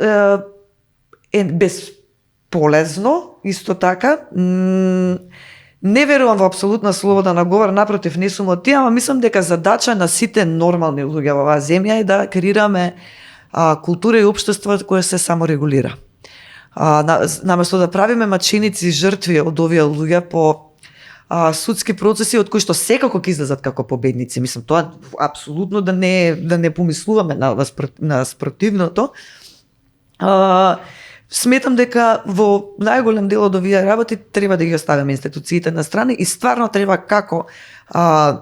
е безполезно, исто така. Не верувам во апсолутна слобода на говор, напротив, не сум од тие, ама мислам дека задача на сите нормални луѓе во оваа земја е да креираме култура и општество кое се саморегулира. Наместо да правиме маченици и жртви од овие луѓе по судски процеси од кои што секако ќе излезат како победници. Мислам, тоа апсолутно да не помислуваме на спротивното. Сметам дека во најголем дел од овие работи треба да ги оставиме институциите на страна и стварно треба како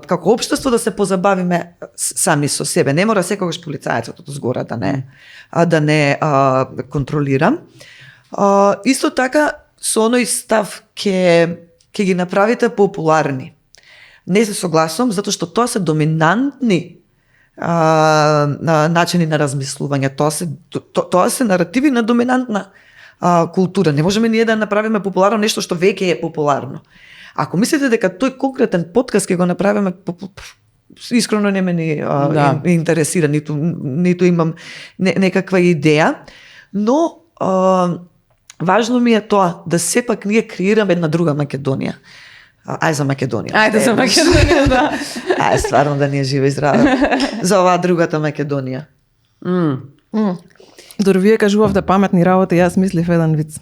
општество да се позабавиме сами со себе. Не мора секогаш полицајецот од згора да не контролира. Исто така со оној став ќе ги направите популарни. Не се согласувам затоа што тоа се доминантни начини на размислување. Тоа се наративи на доминантна култура. Не можеме ние да направиме популарно нешто што веќе е популарно. Ако мислите дека тој конкретен подкаст ќе го направиме, искрено не ме интересира, ниту имам некаква идеја, но важно ми е тоа да сепак ние креираме една друга Македонија. Ај за Македонија. Ајде за Македонија, да. Ај стварно да ни е жива и здрава. За оваа другата Македонија. Дори вие кажувавте паметни работи, јас мислив еден виц.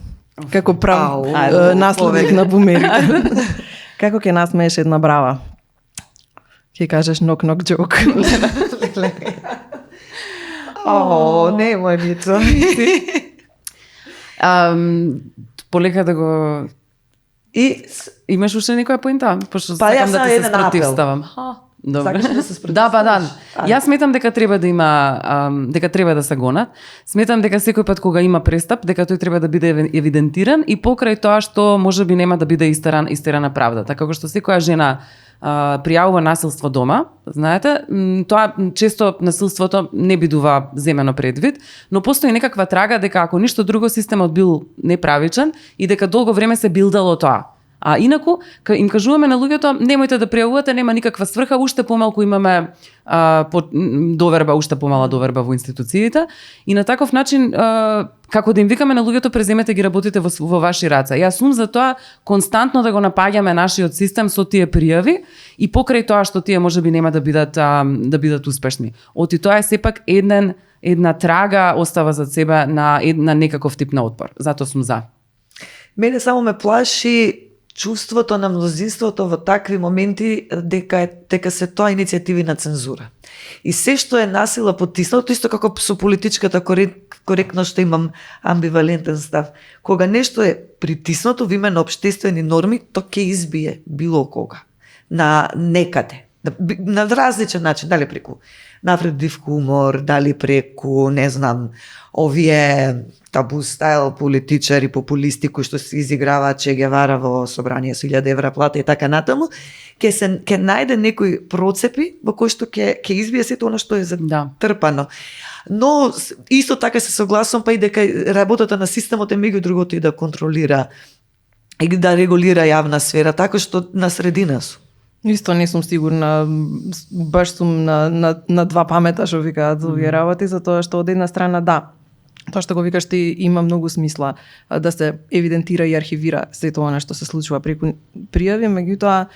Како прав наследник на бумерите. Како ќе насмееш една брава? Ќе кажеш нок джок. Не мој Мицо. Полека да го... И имаш уште некоја поинта? Пошто сакам да ти се спротивставам. Добре. Да. Јас сметам дека треба да има, дека треба да се гонат. Сметам дека секој пат кога има престап, дека тој треба да биде евидентиран и покрај тоа што можеби нема да биде истерана правдата. Како што секоја жена пријавува насилство дома, знаете, тоа често насилството не бидува земено предвид, но постои некаква трага дека ако ништо друго системот бил неправичен и дека долго време се билдало тоа. А инаку, им кажуваме на луѓето, немојте да пријавувате, нема никаква сврха, уште помалку имаме доверба, уште помала доверба во институциите и на таков начин, како да им викаме на луѓето, преземете ги работите во ваши раце. Јас сум за тоа константно да го напаѓаме нашиот систем со тие пријави и покрај тоа што тие можеби нема да бидат успешни. Оти тоа е сепак една трага остава за себе на некаков тип на отпор. Затоа сум за. Мене само ме плаши чувството на мнозинството во такви моменти дека се тоа иницијативи на цензура. И се што е насила потиснато, исто како со политичката коректност, што имам амбивалентен став. Кога нешто е притиснато во име на општествени норми, то ќе избие било кога. На некаде. На различен начин, дали преку навредив хумор, дали преку, не знам, овие табу стайл политичари, популисти кои што се изиграваат Че Гевара во собрание со 1000 евра плата и така натаму, ќе најде некои процепи во кои што ќе избие сето она што е затрпано. Но исто така се согласувам па и дека работата на системот е меѓу другото и да контролира и да регулира јавна сфера, така што на средина сум. Исто не сум сигурна, баш сум на два памета што викаат за овие работи, затоа што од една страна тоа што го викаш ти има многу смисла да се евидентира и архивира сето она што се случува преку пријави, меѓутоа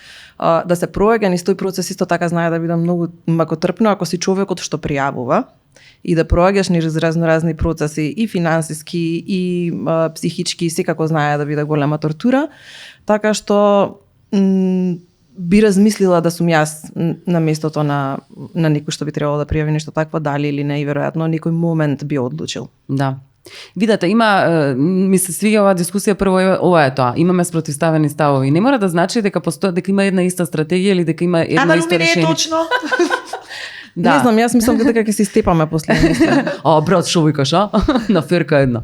да се проаѓа низ тој процес исто така знае да биде многу макотрпно ако си човекот што пријавува и да проаѓаш низ разноразни процеси и финансиски и психички, секако знае да биде голема тортура, така што би размислила да сум јас на местото на некој што би требало да пријави нешто такво, дали или не, и веројатно некој момент би одлучил. Да. Видете, ми се свиѓа оваа дискусија, прво ова е тоа, имаме спротивставени ставови. Не мора да значи дека дека има една иста стратегија или дека има едно исто решение. Не е точно. Да. Не знам, јас мислам дека ќе се степаме после. Брат, шо викаш, на ферка една.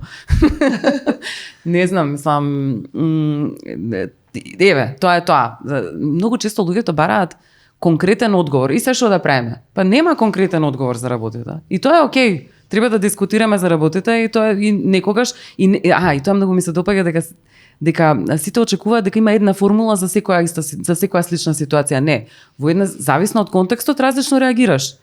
Не знам, еве, тоа е тоа. Многу често луѓето бараат конкретен одговор. И се што да правиме? Па нема конкретен одговор за работите. И тоа е окей. Треба да дискутираме за работите и тоа и некогаш и тоа многу ми се допаѓа дека сите очекуваат дека има една формула за секоја слична ситуација. Не, во една зависно од контекстот различно реагираш.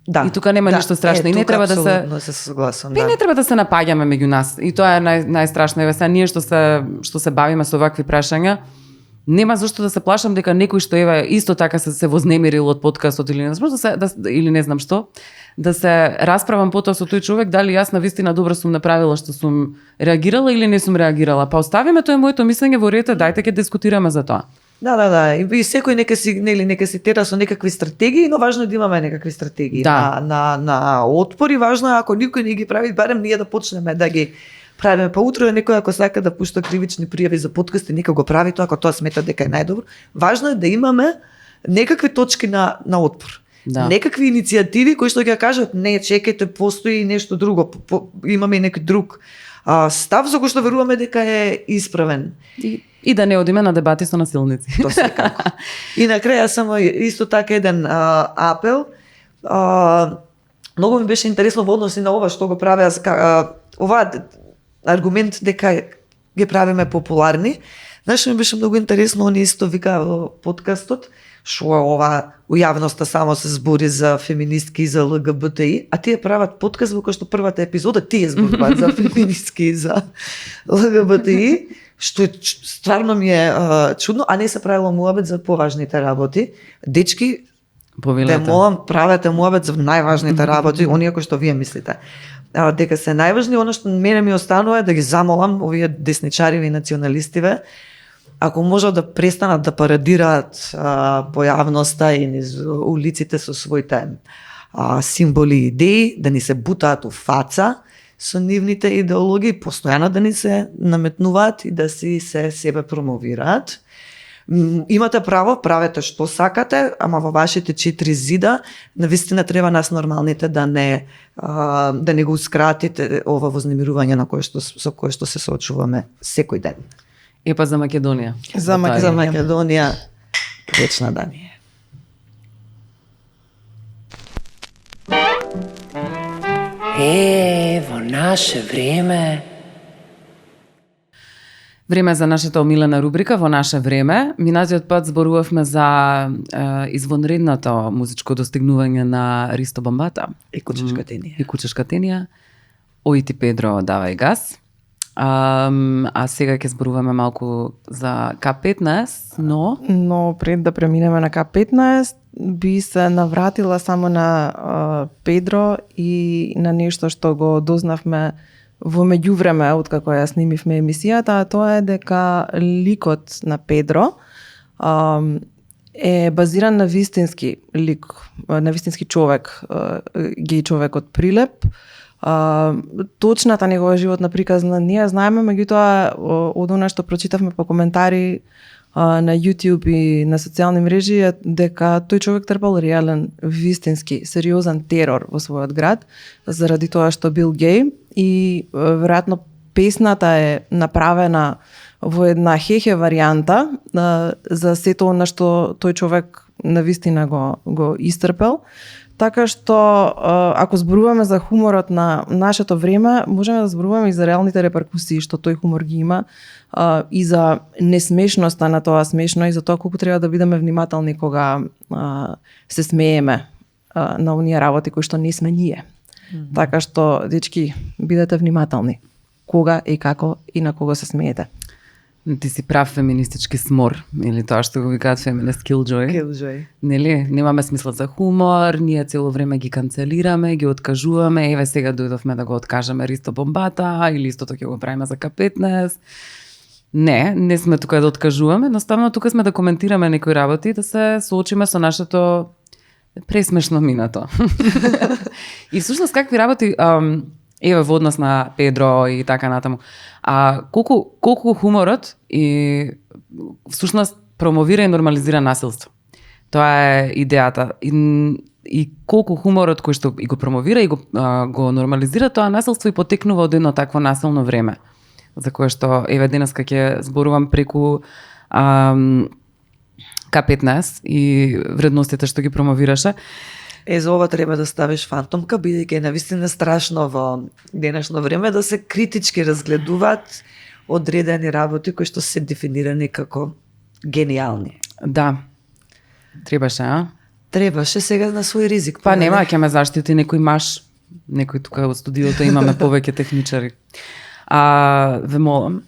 Да, и тука нема ништо страшно и не треба да се согласам, не треба да се напаѓаме меѓу нас. И тоа е најстрашно. Еве сега ние што се бавиме со вакви прашања, нема зашто да се плашам дека некој што исто така се вознемирил од подкастот или не знам или не знам што, да се расправам потоа со тој човек дали јас навистина добро сум направила што сум реагирала или не сум реагирала. Па оставиме тоа моето мислење во ред, дајте ќе дискутираме за тоа. Да. И секој нека си тера со некакви стратегии, но важно е да имаме некакви стратегии на отпор и важно е ако никој не ги прави, барем ние да почнеме да ги правиме. Па утре некој ако сака да пушта кривични пријави за подкасти, нека го прави тоа ако тоа смета дека е најдобро. Важно е да имаме некакви точки на отпор. Да. Некакви иницијативи кои што ќе кажат не, чекајте, постои нешто друго, имаме и некој друг став за кој што веруваме дека е исправен. И да не одиме на дебати со насилници. Тоа секако. И на крај само исто така еден апел. Многу ми беше интересно во односи на ова што го правеа ова аргумент дека ги правиме популарни. Знаеш, ми беше многу интересно, они исто викаа во подкастот, што ова у јавноста само се збори за феминистки и за ЛГБТИ, а тие прават подкаст во кој што првата епизода тие зборуваат за феминистки и за ЛГБТИ, што е стварно ми е чудно, а не се правило муабет за поважните работи. Дечки, те молам, правете муабет за најважните работи, оние кои што вие мислите. Дека се најважни, оно што мене ми останува е да ги замолам овие десничариви и националистиве, ако можат да престанат да парадираат по јавноста и низ улиците со своите символи и идеи, да ни се бутаат у фаца со нивните идеологии, постојано да ни се наметнуваат и да си се себе промовираат. Имате право, правете што сакате, ама во вашите 4 зида навистина треба нас нормалните да не гоускратите ова вознемирување со кое што се соочуваме секој ден. Епа за Македонија. За Македонија вечна да ми е. Во наше време. Време за нашата омилена рубрика во наше време. Минатиот пат зборувавме за извонредното музичко достигнување на Ристо Бомбата. И Кучешка Тенија. И Кучешка Тенија. Ој ти Педро, давај газ. А сега ќе зборуваме малку за К15, Но пред да преминеме на К15, би се навратила само на Педро и на нешто што го дознавме во меѓувреме, откако ја снимивме емисијата, а тоа е дека ликот на Педро е базиран на вистински лик, на вистински човек, геј човек од Прилеп. Точната негова животна приказна не ја знаеме, меѓутоа од она што прочитавме по коментари на YouTube и на социјални мрежи е дека тој човек трпел реален, вистински, сериозен терор во својот град заради тоа што бил геј и веројатно песната е направена во една хехе варијанта за сето она што тој човек навистина го истрпел. Така што, ако зборуваме за хуморот на нашето време, можеме да зборуваме и за реалните реперкусии што тој хумор ги има, и за несмешноста на тоа смешно и за тоа колку треба да бидеме внимателни кога се смееме на оние работи кои што не сме ние. Така што, дечки, бидете внимателни кога и како и на кого се смеете. Ти си прав феминистички смор, или тоа што го викаат feminist killjoy. Killjoy. Нели, немаме смисла за хумор, ние цело време ги канцелираме, ги откажуваме, еве сега дојдовме да го откажеме Ристо Бомбата, или истото ќе го правиме за К15. Не сме тука да откажуваме, едноставно тука сме да коментираме некои работи, да се соочиме со нашето пресмешно минато. И всушност какви работи, еве во однос на Педро и така натаму, колку хуморот и всушност промовира и нормализира насилство. Тоа е идејата. И колку хуморот кој што и го промовира и го нормализира тоа насилство и потекнува од едно такво насилно време, за кое што еве денеска ќе зборувам преку К15 и вредностите што ги промовираше. За ова треба да ставиш фантомка, бидејќи е навистина страшно во денешно време да се критички разгледуваат одредени работи кои што се дефинирани како гениални. Да. Требаше, Требаше сега на свој ризик. Па нема, ќе ме заштити некој маш. Некој тука во студиото имаме повеќе техничари. Ве молам.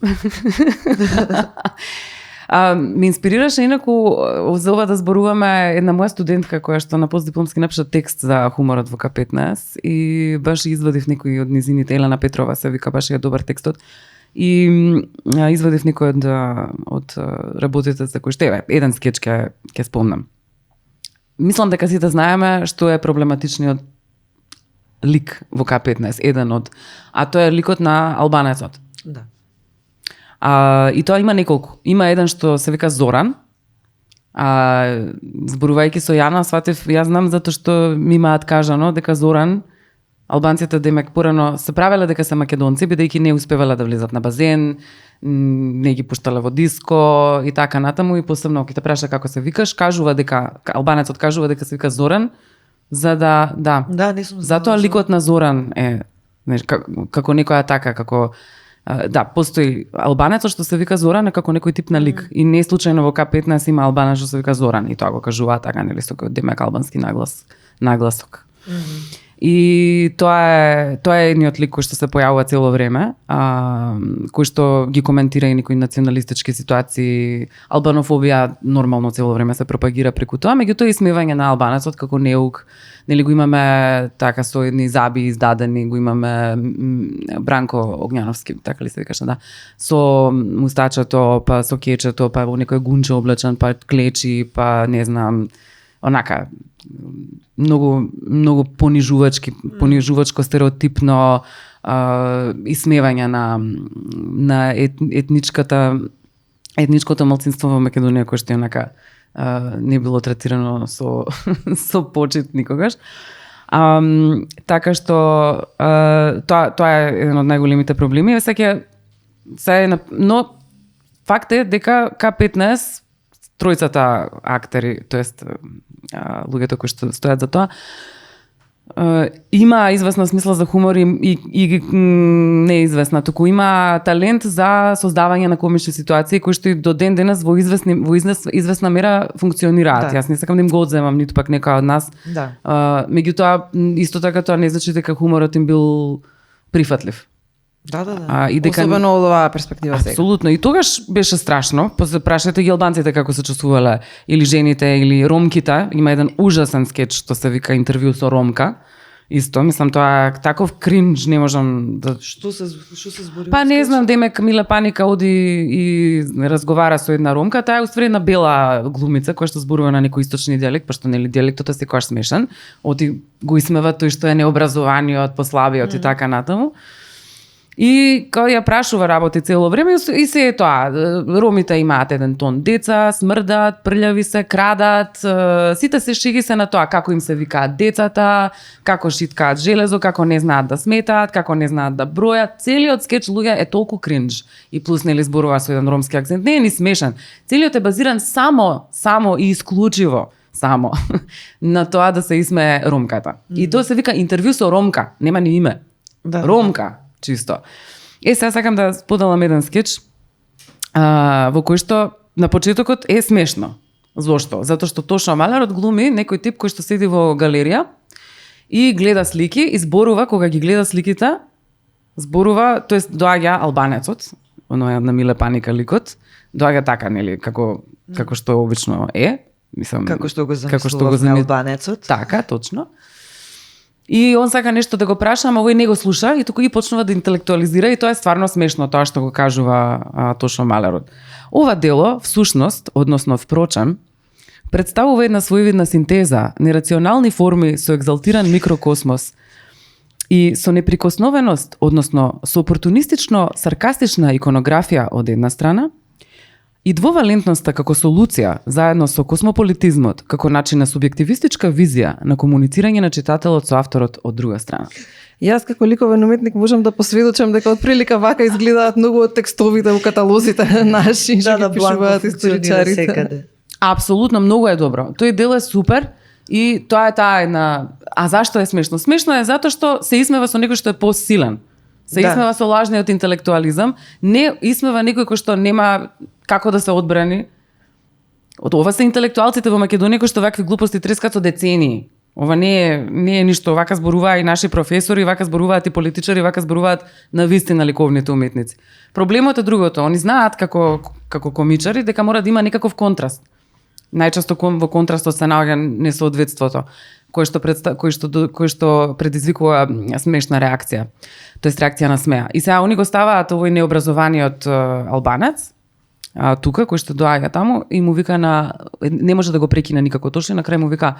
Ме инспирираше инаку за ова да зборуваме една моја студентка која што на постдипломски напиша текст за хуморот во К15 и баш извадив некои од низините, Елена Петрова се вика, баш е добар текстот. И извадив некој од работите за кои што е еден скеч ќе спомнам. Мислам дека сите знаеме што е проблематичниот лик во К15, еден од, а тоа е ликот на албанецот. Да. И тоа има неколку. Има еден што се вика Зоран. Зборувајќи со Јана, сватев, јас знам затоа што ми имаат кажано дека Зоран, албанците демек порано се правеле дека се македонци, бидејќи не успевале да влезат на базен, не ги пуштале во диско и така натаму, и посебно ќе те праша како се викаш, кажува дека албанецот кажува дека се вика Зоран, за да не сум. Затоа ликот на Зоран е како некоја така, како постои албанецот што се вика Зоран е како некој тип на лик. И не случајно во К15 има албанец што се вика Зоран и тоа го кажува така, нели, со кој демек албански нагласок. И тоа е едниот лик кој што се појавува цело време, кој што ги коментира и некои националистички ситуации, албанофобија нормално цело време се пропагира преку тоа, меѓутоа исмевање на албанецот како неук, нели го имаме така со едни заби издадени, го имаме Бранко Огњановски, така ли се викаше, да, со мустачето, па со кечето, па во некој гунче облечен, па клечи, па не знам, онака многу понижувачко стереотипно исмевање на етничкото малцинство во Македонија, кој што онака не било третирано со почит никогаш. Така што тоа е еден од најголемите проблеми. Но факт е дека К15 тројцата актери, тоест луѓето кои што стојат за тоа, има известна смисла за хумор и не известна, туку има талент за создавање на комични ситуации кои што и до ден денес во известна мера функционираат. Јас не сакам да им го одземам, ниту пак некој од нас. Меѓутоа, исто така тоа не значи дека хуморот им бил прифатлив. Да. Особено од оваа перспектива сега. Апсолутно. И тогаш беше страшно. Прашајте ги албанците како се чувствувале, или жените, или ромките. Има еден ужасен скеч што се вика интервју со ромка. Исто, мислам, тоа е таков кринж, не можам да... Што се збори? Па не знам, демек Мила Паника оди и разговара со една ромка, таа е уствари една бела глумица која што зборува на некој источни дијалект, пошто нели дијалектот е секогаш смешен. Оди го исмева тој што е необразованиот, послабиот и така натаму. И кога ја прашува работи цело време и се е тоа, ромите имаат еден тон деца, смрдат, прљави се, крадат, сите се шиги се на тоа како им се викаат децата, како шиткаат железо, како не знаат да сметаат, како не знаат да бројат. Целиот скеч луѓе е толку кринж. И плюс нели зборува со еден ромски акцент, не е ни смешен. Целиот е базиран само и исклучиво само на тоа да се исмее ромката. И тоа се вика интервју со ромка, нема ни име. Ромка. Чисто. Сега сакам да споделам еден скеч во кој што на почетокот е смешно. Зошто? Затоа што Тошо Малерот глуми некој тип кој што седи во галерија и гледа слики и зборува, кога ги гледа сликите, зборува, тоест доаѓа албанецот, оноја на Миле Паника ликот, доаѓа така, нели, како што обично е, мислам, како што го замислува албанецот. Така, точно. И он сака нешто да го праша, ама овој не го слуша и туку и почнува да интелектуализира и тоа е стварно смешно, тоа што го кажува Тошо Малерот. Ова дело, всушност, односно впрочем, представува една своевидна синтеза, нерационални форми со екзалтиран микрокосмос и со неприкосновеност, односно со опортунистично саркастична иконографија од една страна, и двовалентноста како солуција, заедно со космополитизмот, како начин на субјективистичка визија на комуницирање на читателот со авторот од друга страна. Јас како ликовен уметник можам да посведочам дека од прилика вака изгледаат многу од текстовите во каталозите наши, да пишуваат историчарите. Апсолутно, многу е добро. Тој дел е супер и тоа е таа една... А зашто е смешно? Смешно е затоа што се исмева со некој што е посилен. Се исмева со лажниот интелектуализам, не исмева некој кој што нема како да се одбрани. Од ова се интелектуалците во Македонија кои што вакви глупости трескат со децении. Ова не е ништо, вака зборуваат и наши професори, вака зборуваат и политичари, вака зборуваат на вистина ликовните уметници. Проблемот е другото, они знаат како комичари дека мора да има некаков контраст. Најчесто во контрастот се наоѓа несоодветството, кој што предизвикува смешна реакција. Тоест реакција на смеа. И сега они го ставаат овој необразованиот албанец, тука, кој што доаѓа таму, и му вика не може да го прекине никако точно, на крај му вика,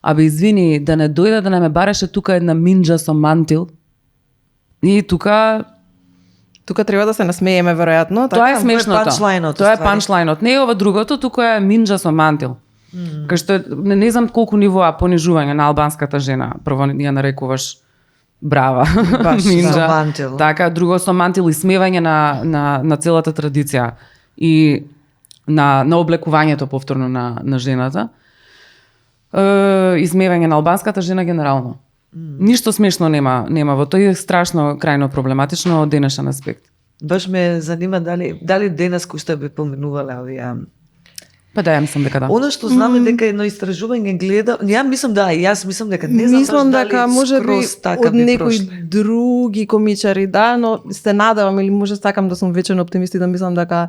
абе извини, да не дојде да не ме бареше тука една минџа со мантил. И тука треба да се насмееме веројатно, така. Тоа е смешното. Тоа е панчлајнот. Не е ова другото, тука е минџа со мантил. Кај што не знам колку нивоа понижување на албанската жена. Прво ја нарекуваш брава, минџа. Така, друго со мантил и смевање на целата традиција и на облекувањето повторно на жената. Измевање на албанската жена генерално. Ништо смешно нема во тој, е страшно крајно проблематично од денешен аспект. Баш ме занима дали денес кој што би поменувале овие. Па да, ја мислам дека да. Оно што знаме дека едно истражување гледа, јас мислам дека не знам мислам дека може би од некои прошли. други комичари, да, но се надевам или може сакам да сум вечен оптимист и да мислам дека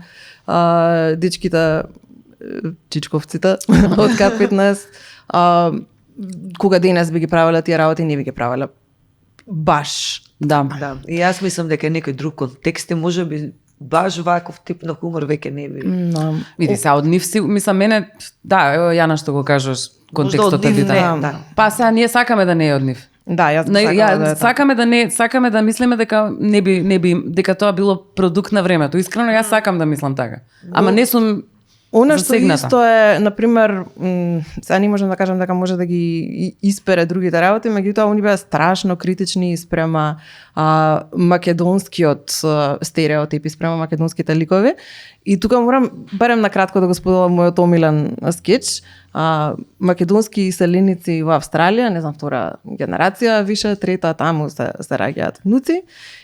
дечките, чичковците од К15 кога денес би ги правеле тие работи, не би ги правеле баш. Да. И јас мислам дека некој друг контекст може би баш ваков тип на хумор веќе не би. Види се, од нив си, мислам, мене, да, Јана што го кажеш, контекстот е битен. Па сега ние сакаме да не е од нив. Да, јас сакаме да мислиме дека не би дека тоа било продукт на времето. Искрено јас сакам да мислам така. Ама не сум Она што засегната. исто е, например, сега не можам да кажам дека може да ги испере другите работи, меѓутоа они беа страшно критични спрема македонскиот стереотип и спрема македонските ликови. И тука морам барем на кратко да го споделам мојот омилен скеч. Македонски селеници во Австралија, не знам, втора генерација, више трета, таму се раѓаат внуци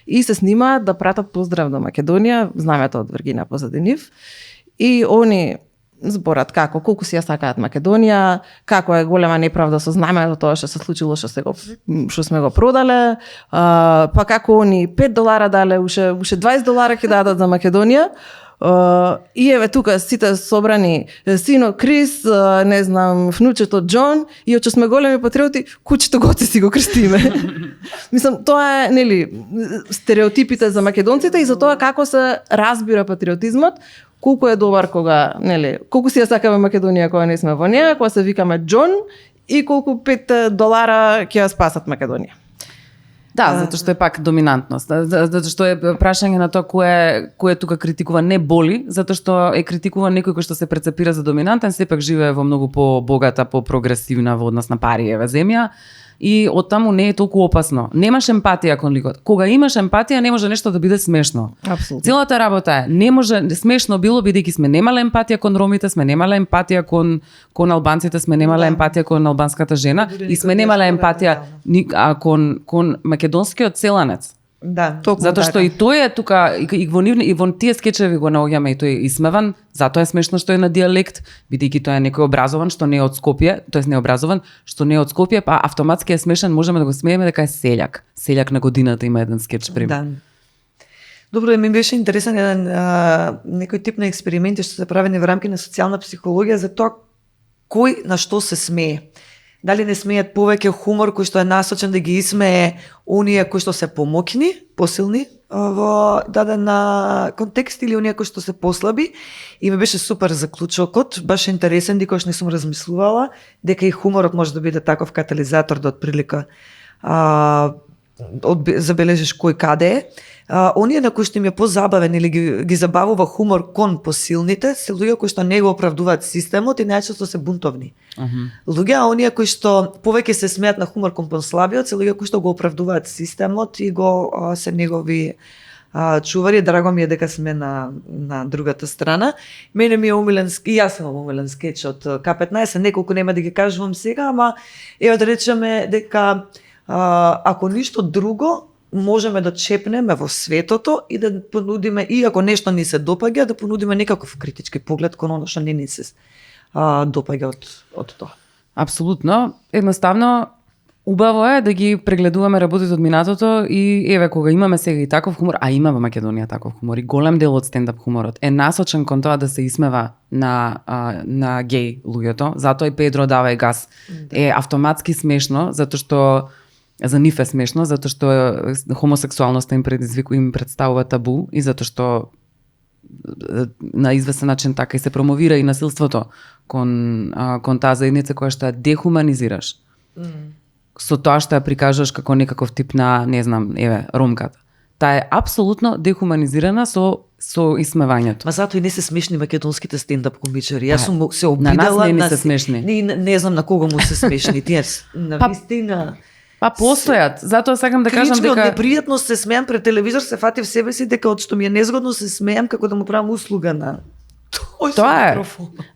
и се снимаат да пратат поздрав до Македонија, знамето од Виргинија позади нив. И они зборат колку си ја сакаат Македонија, како е голема неправда со знамето тоа што се случило, што сме го продале, па како они $5 дале, уште $20 ќе дадат за Македонија. И еве тука сите собрани, сино Крис, не знам, внучето Џон, и оче сме големи патриоти, кучето Гоце си го крстиме. Мислам, тоа е, нели, стереотипите за македонците и за тоа како се разбира патриотизмот, колку е добар кога, нели, колку си ја сакаме Македонија кога не сме во неа, кога се викаме Џон, и колку $5 ќе ја спасат Македонија. Да, затоа што е пак доминантност. Затоа што е прашање на тоа кој тука критикува не боли, затоа што е критикува некој кој што се прецепира за доминантен, сепак живее во многу побогата, попрогресивна во однос на париева земја. И оттаму не е толку опасно. Немаш емпатија кон ликот. Кога имаш емпатија, не може нешто да биде смешно. Апсолутно. Целата работа е, не може смешно било бидејќи сме немале емпатија кон ромите, сме немале емпатија кон албанците, сме немале емпатија кон албанската жена и сме немале емпатија кон македонскиот селанец. Да, Затоа што и тој е тука и во тие скечеви го наоѓаме и тој исмеван, затоа е смешно што е на диалект, бидејќи тој е некој образован што не е од Скопје, тоест не е образован, што не е од Скопје, па автоматски е смешен, можеме да го смееме дека е селјак. Селјак на годината има еден скеч пример. Да. Добро, ми беше интересен еден некој тип на експерименти што се правени во рамки на социјална психологија за тоа кој на што се смее. Дали не смеат повеќе хумор кој што е насочен да ги исмее оние кои што се помоќни, посилни во даден контекст или оние кои што се послаби. И ми беше супер заклучокот, баш интересен, дикош не сум размислувала дека и хуморот може да биде таков катализатор да отприлика забележиш кој каде е. Оние на кои што им е позабавен или ги забавува хумор кон посилните, се луѓе кои што не го оправдуваат системот и најчесто се бунтовни. Луѓе, оние кои што повеќе се смеат на хумор кон послабиот, се луѓе кои што го оправдуваат системот и го се негови чувари. Драго ми е дека сме на другата страна. Мене ми е умилен, и јас сум умилен скеч од К15, неколку нема да ги кажувам сега, ама ева да речеме дека ако ништо друго, можеме да чепнеме во светото и да понудиме, и ако нешто ни се допаѓа, да понудиме некаков критички поглед кон оно што не ни се допаѓа од тоа. Апсолутно. Едноставно, убаво е да ги прегледуваме работите од минатото и еве кога имаме сега и таков хумор, а има во Македонија таков хумор, и голем дел од стендап хуморот е насочен кон тоа да се исмева на геј луѓето, затоа и Педро давај газ е автоматски смешно, затоа што за нив е смешно, затоа што хомосексуалноста им представува табу и затоа што на известен начин така и се промовира и насилството кон таа заедница која што ја дехуманизираш. Со тоа што ја прикажуваш како некаков тип на, не знам, еве, ромката. Таа е апсолутно дехуманизирана со исмевањето. Ма затоа и не се смешни македонските стендап комичари. Јас сум се обидела на нас не се смешни. Не знам на кого му се смешни. Тие на вистина. Па постојат. Затоа сакам да кажам дека од непријатно се смеам пред телевизор, се фатив себе си дека од што ми е незгодно се смеам како да му правам услуга на тоа е.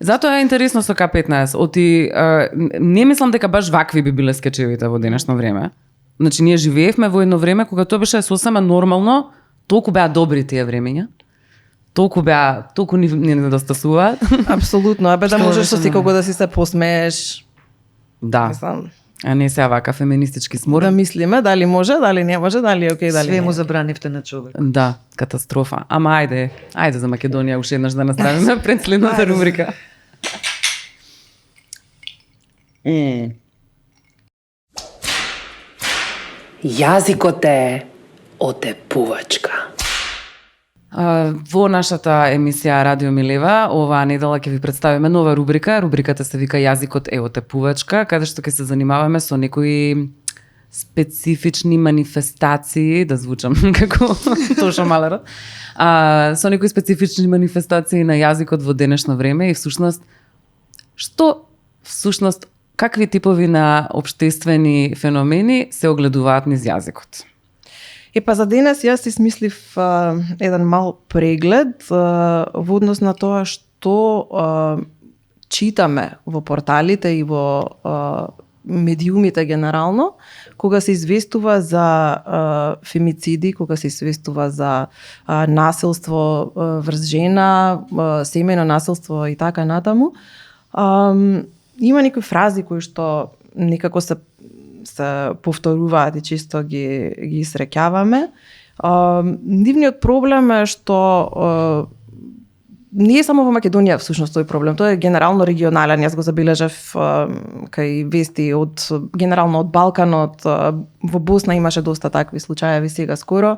Затоа е интересно со К15. Не мислам дека баш вакви би биле скечевите во денешно време. Значи ние живеевме во едно време кога тоа беше сосема нормално, толку беа добри тие времења. Толку ни недостасуваат. Апсолутно, да можеш со секого да си се посмееш. Да. Мислам, а не се вака феминистички смор. Да мислиме дали може, дали не може, дали е окей, дали све не. му забранивте на човек. Да, катастрофа. Ама ајде за Македонија уште еднаш да наставиме пред следната рубрика. Јазикот е отепувачка. Во нашата емисија Радио Милева, оваа недела ќе ви представиме нова рубрика. Рубриката се вика Јазикот е отепувачка, каде што ќе се занимаваме со некои специфични манифестации, да звучам како Тоша Малерот, со некои специфични манифестации на јазикот во денешно време и всушност какви типови на општествени феномени се огледуваат низ јазикот? Па за денес јас си смислив еден мал преглед во однос на тоа што читаме во порталите и во медиумите генерално, кога се известува за фемициди, кога се известува за насилство врз жена, семејно насилство и така натаму. Има некои фрази кои што некако се повторуваат и често ги среќаваме. Нивниот проблем е што не е само во Македонија всушност тој проблем, тој е генерално регионален. Јас го забележав кај вести генерално од Балканот, во Босна имаше доста такви случаи сега скоро.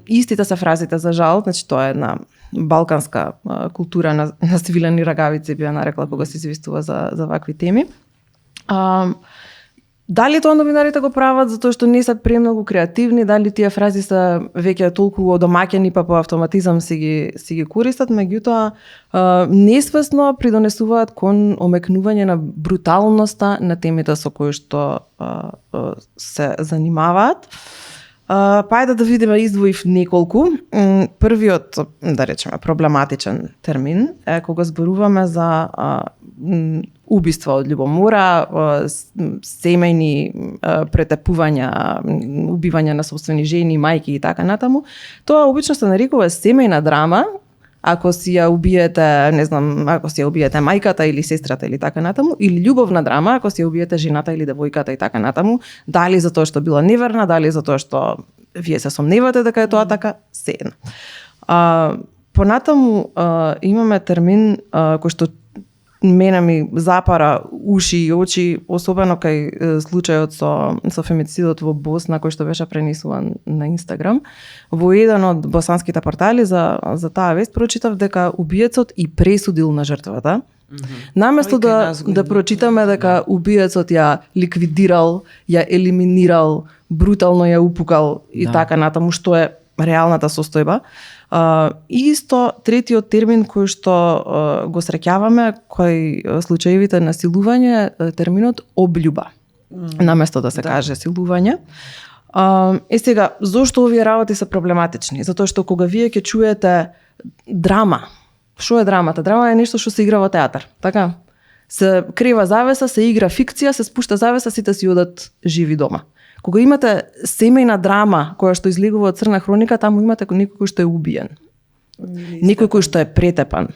Истите се фразите за жал, значи тоа е една балканска култура на свилени рагавици, би ја нарекла, кога се известува за вакви теми. Дали тоа новинарите го прават затоа што не се премногу креативни, дали тие фрази се веќе толку одомаќени па по автоматизам си ги користат, меѓутоа несвесно придонесуваат кон омекнување на бруталноста на темите со кои што се занимаваат. Па да видиме, издвоив неколку. Првиот, да речеме, проблематичен термин е кога зборуваме за убиства од љубомора, семејни претепувања, убивања на собствени жени, мајки и така натаму. Тоа обично се нарекува семејна драма, ако си ја убиете, не знам, ако си ја убиете мајката или сестрата или така натаму, или љубовна драма, ако си ја убиете жената или девојката и така натаму, дали за тоа што била неверна, дали за тоа што вие се сомневате дека е тоа така, се едно. Понатаму имаме термин кој што мене ми запара уши и очи, особено кај случајот со фемицидот во Босна, кој што беше пренесуван на Инстаграм. Во еден од босанските портали за таа вест прочитав дека убиецот и пресудил на жртвата. Наместо да прочитаме дека убиецот ја ликвидирал, ја елиминирал, брутално ја упукал и така натаму, што е реалната состојба. Исто третиот термин кој што го среќаваме кој случаевите на силување е терминот облјуба. Наместо да се каже силување. Сега, зошто овие работи се проблематични? Затоа што кога вие ќе чуете драма, што е драмата? Драма е нешто што се игра во театар, така? Се крива завеса, се игра фикција, се спушта завеса, сите си одат живи дома. Кога имате семејна драма која што излегува од црна хроника, таму имате некој кој што е убиен. Некој кој што е претепан.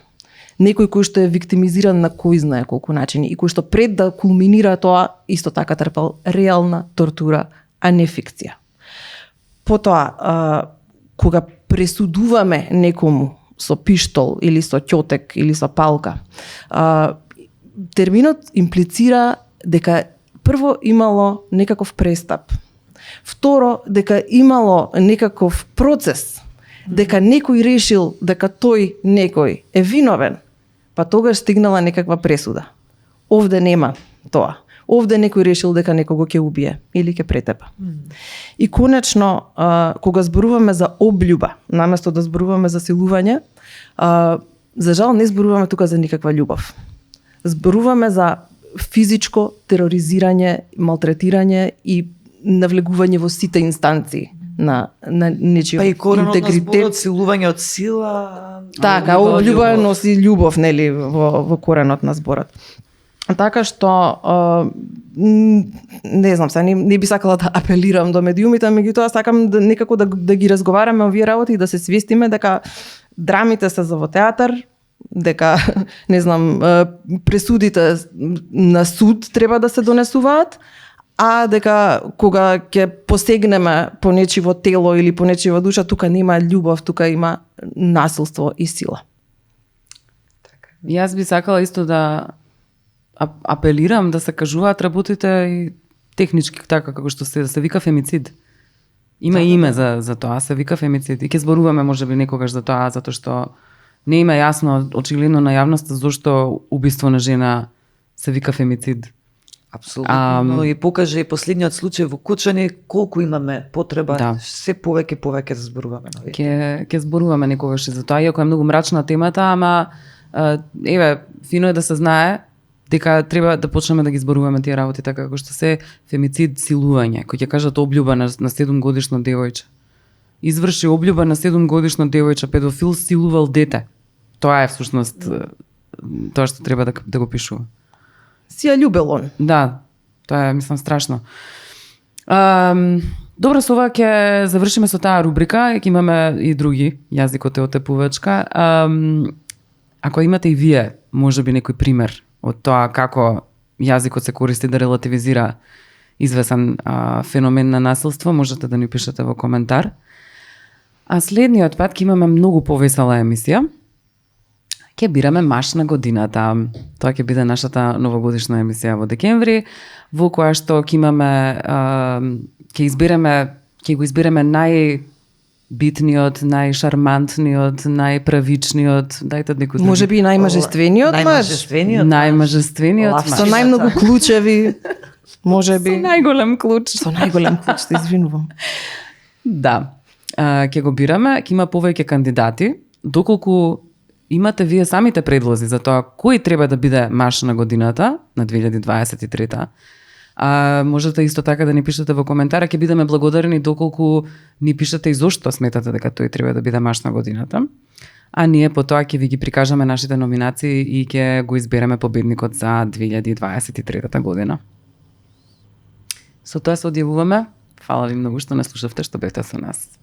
Некој кој што е виктимизиран на кој знае колку начини и кој што пред да кулминира тоа исто така трпел реална тортура, а не фикција. Потоа, кога пресудуваме некому со пиштол или со ќотек или со палка, терминот имплицира дека прво имало некаков престап. Второ, дека имало некаков процес, дека некој решил дека тој некој е виновен, па тогаш стигнала некаква пресуда. Овде нема тоа. Овде некој решил дека некого ќе убие или ќе претепа. И конечно, кога зборуваме за облјуба, наместо да зборуваме за силување, за жал не зборуваме тука за никаква љубов. Зборуваме за физичко тероризирање, малтретирање и навлегување во сите инстанции на нечиј интегритет. Па и коренот на зборот силување од сила. Така, облјуба носи љубов, нели, во коренот на зборот. Така што не знам, не би сакала да апелирам до медиумите, меѓутоа сакам некако да ги разговараме овие работи и да се свестиме дека драмите се за во театар, дека, не знам, пресудите на суд треба да се донесуваат, а дека кога ќе посегнеме по нечиво тело или по нечива душа, тука нема љубов, тука има насилство и сила. Јас би сакала исто да апелирам да се кажуваат работите и технички така како што се вика фемицид. Има име за тоа, се вика фемицид. И ќе зборуваме можеби некогаш за тоа, затоа што не има јасно очигледно на јавноста зошто убиство на жена се вика фемицид. Апсолутно. И покаже и последниот случај во Кочани колку имаме потреба, Да. се повеќе да зборуваме на овие. Ќе зборуваме некогаш и за тоа, иако е многу мрачна темата, ама еве, фино е да се знае дека треба да почнеме да ги зборуваме тие работи, така како што се фемицид, силување, кој ќе кажат обљуба на 7 годишно девојче. Изврши обљуба на 7 годишно девојче, педофил силувал дете. Тоа е всушност тоа што треба да го пишува. Си ја љубел он. Да, тоа е, мислам, страшно. Добро, со ова ќе завршиме со таа рубрика, ќе имаме и други, јазикот е отепувачка. Ако имате и вие, можеби некој пример од тоа како јазикот се користи да релативизира извесен феномен на насилство, можете да ни пишете во коментар. А следниот пат ќе имаме многу повесела емисија. Ќе бираме Маш на годината. Тоа ќе биде нашата новогодишна емисија во декември, во која што ќе имаме ќе го избереме најбитниот, најшармантниот, најправичниот, дајте некој други. Може би и најмажествениот маж. Најмажествениот маж. Со најмногу клучеви. Може би. Со најголем клуч. Со најголем клуч, се извинувам. Да. Ќе го бираме, ќе има повеќе кандидати, доколку имате вие самите предлози за тоа кој треба да биде Маш на годината на 2023-та. Можете исто така да ни пишете во коментар, ќе бидеме благодарни доколку ни пишете и зошто сметате дека тој треба да биде Маш на годината. А ние по тоа ќе ви ги прикажаме нашите номинации и ќе го избереме победникот за 2023 година. Со тоа се одјавуваме. Фала ви многу што не слушавте, што бевте со нас.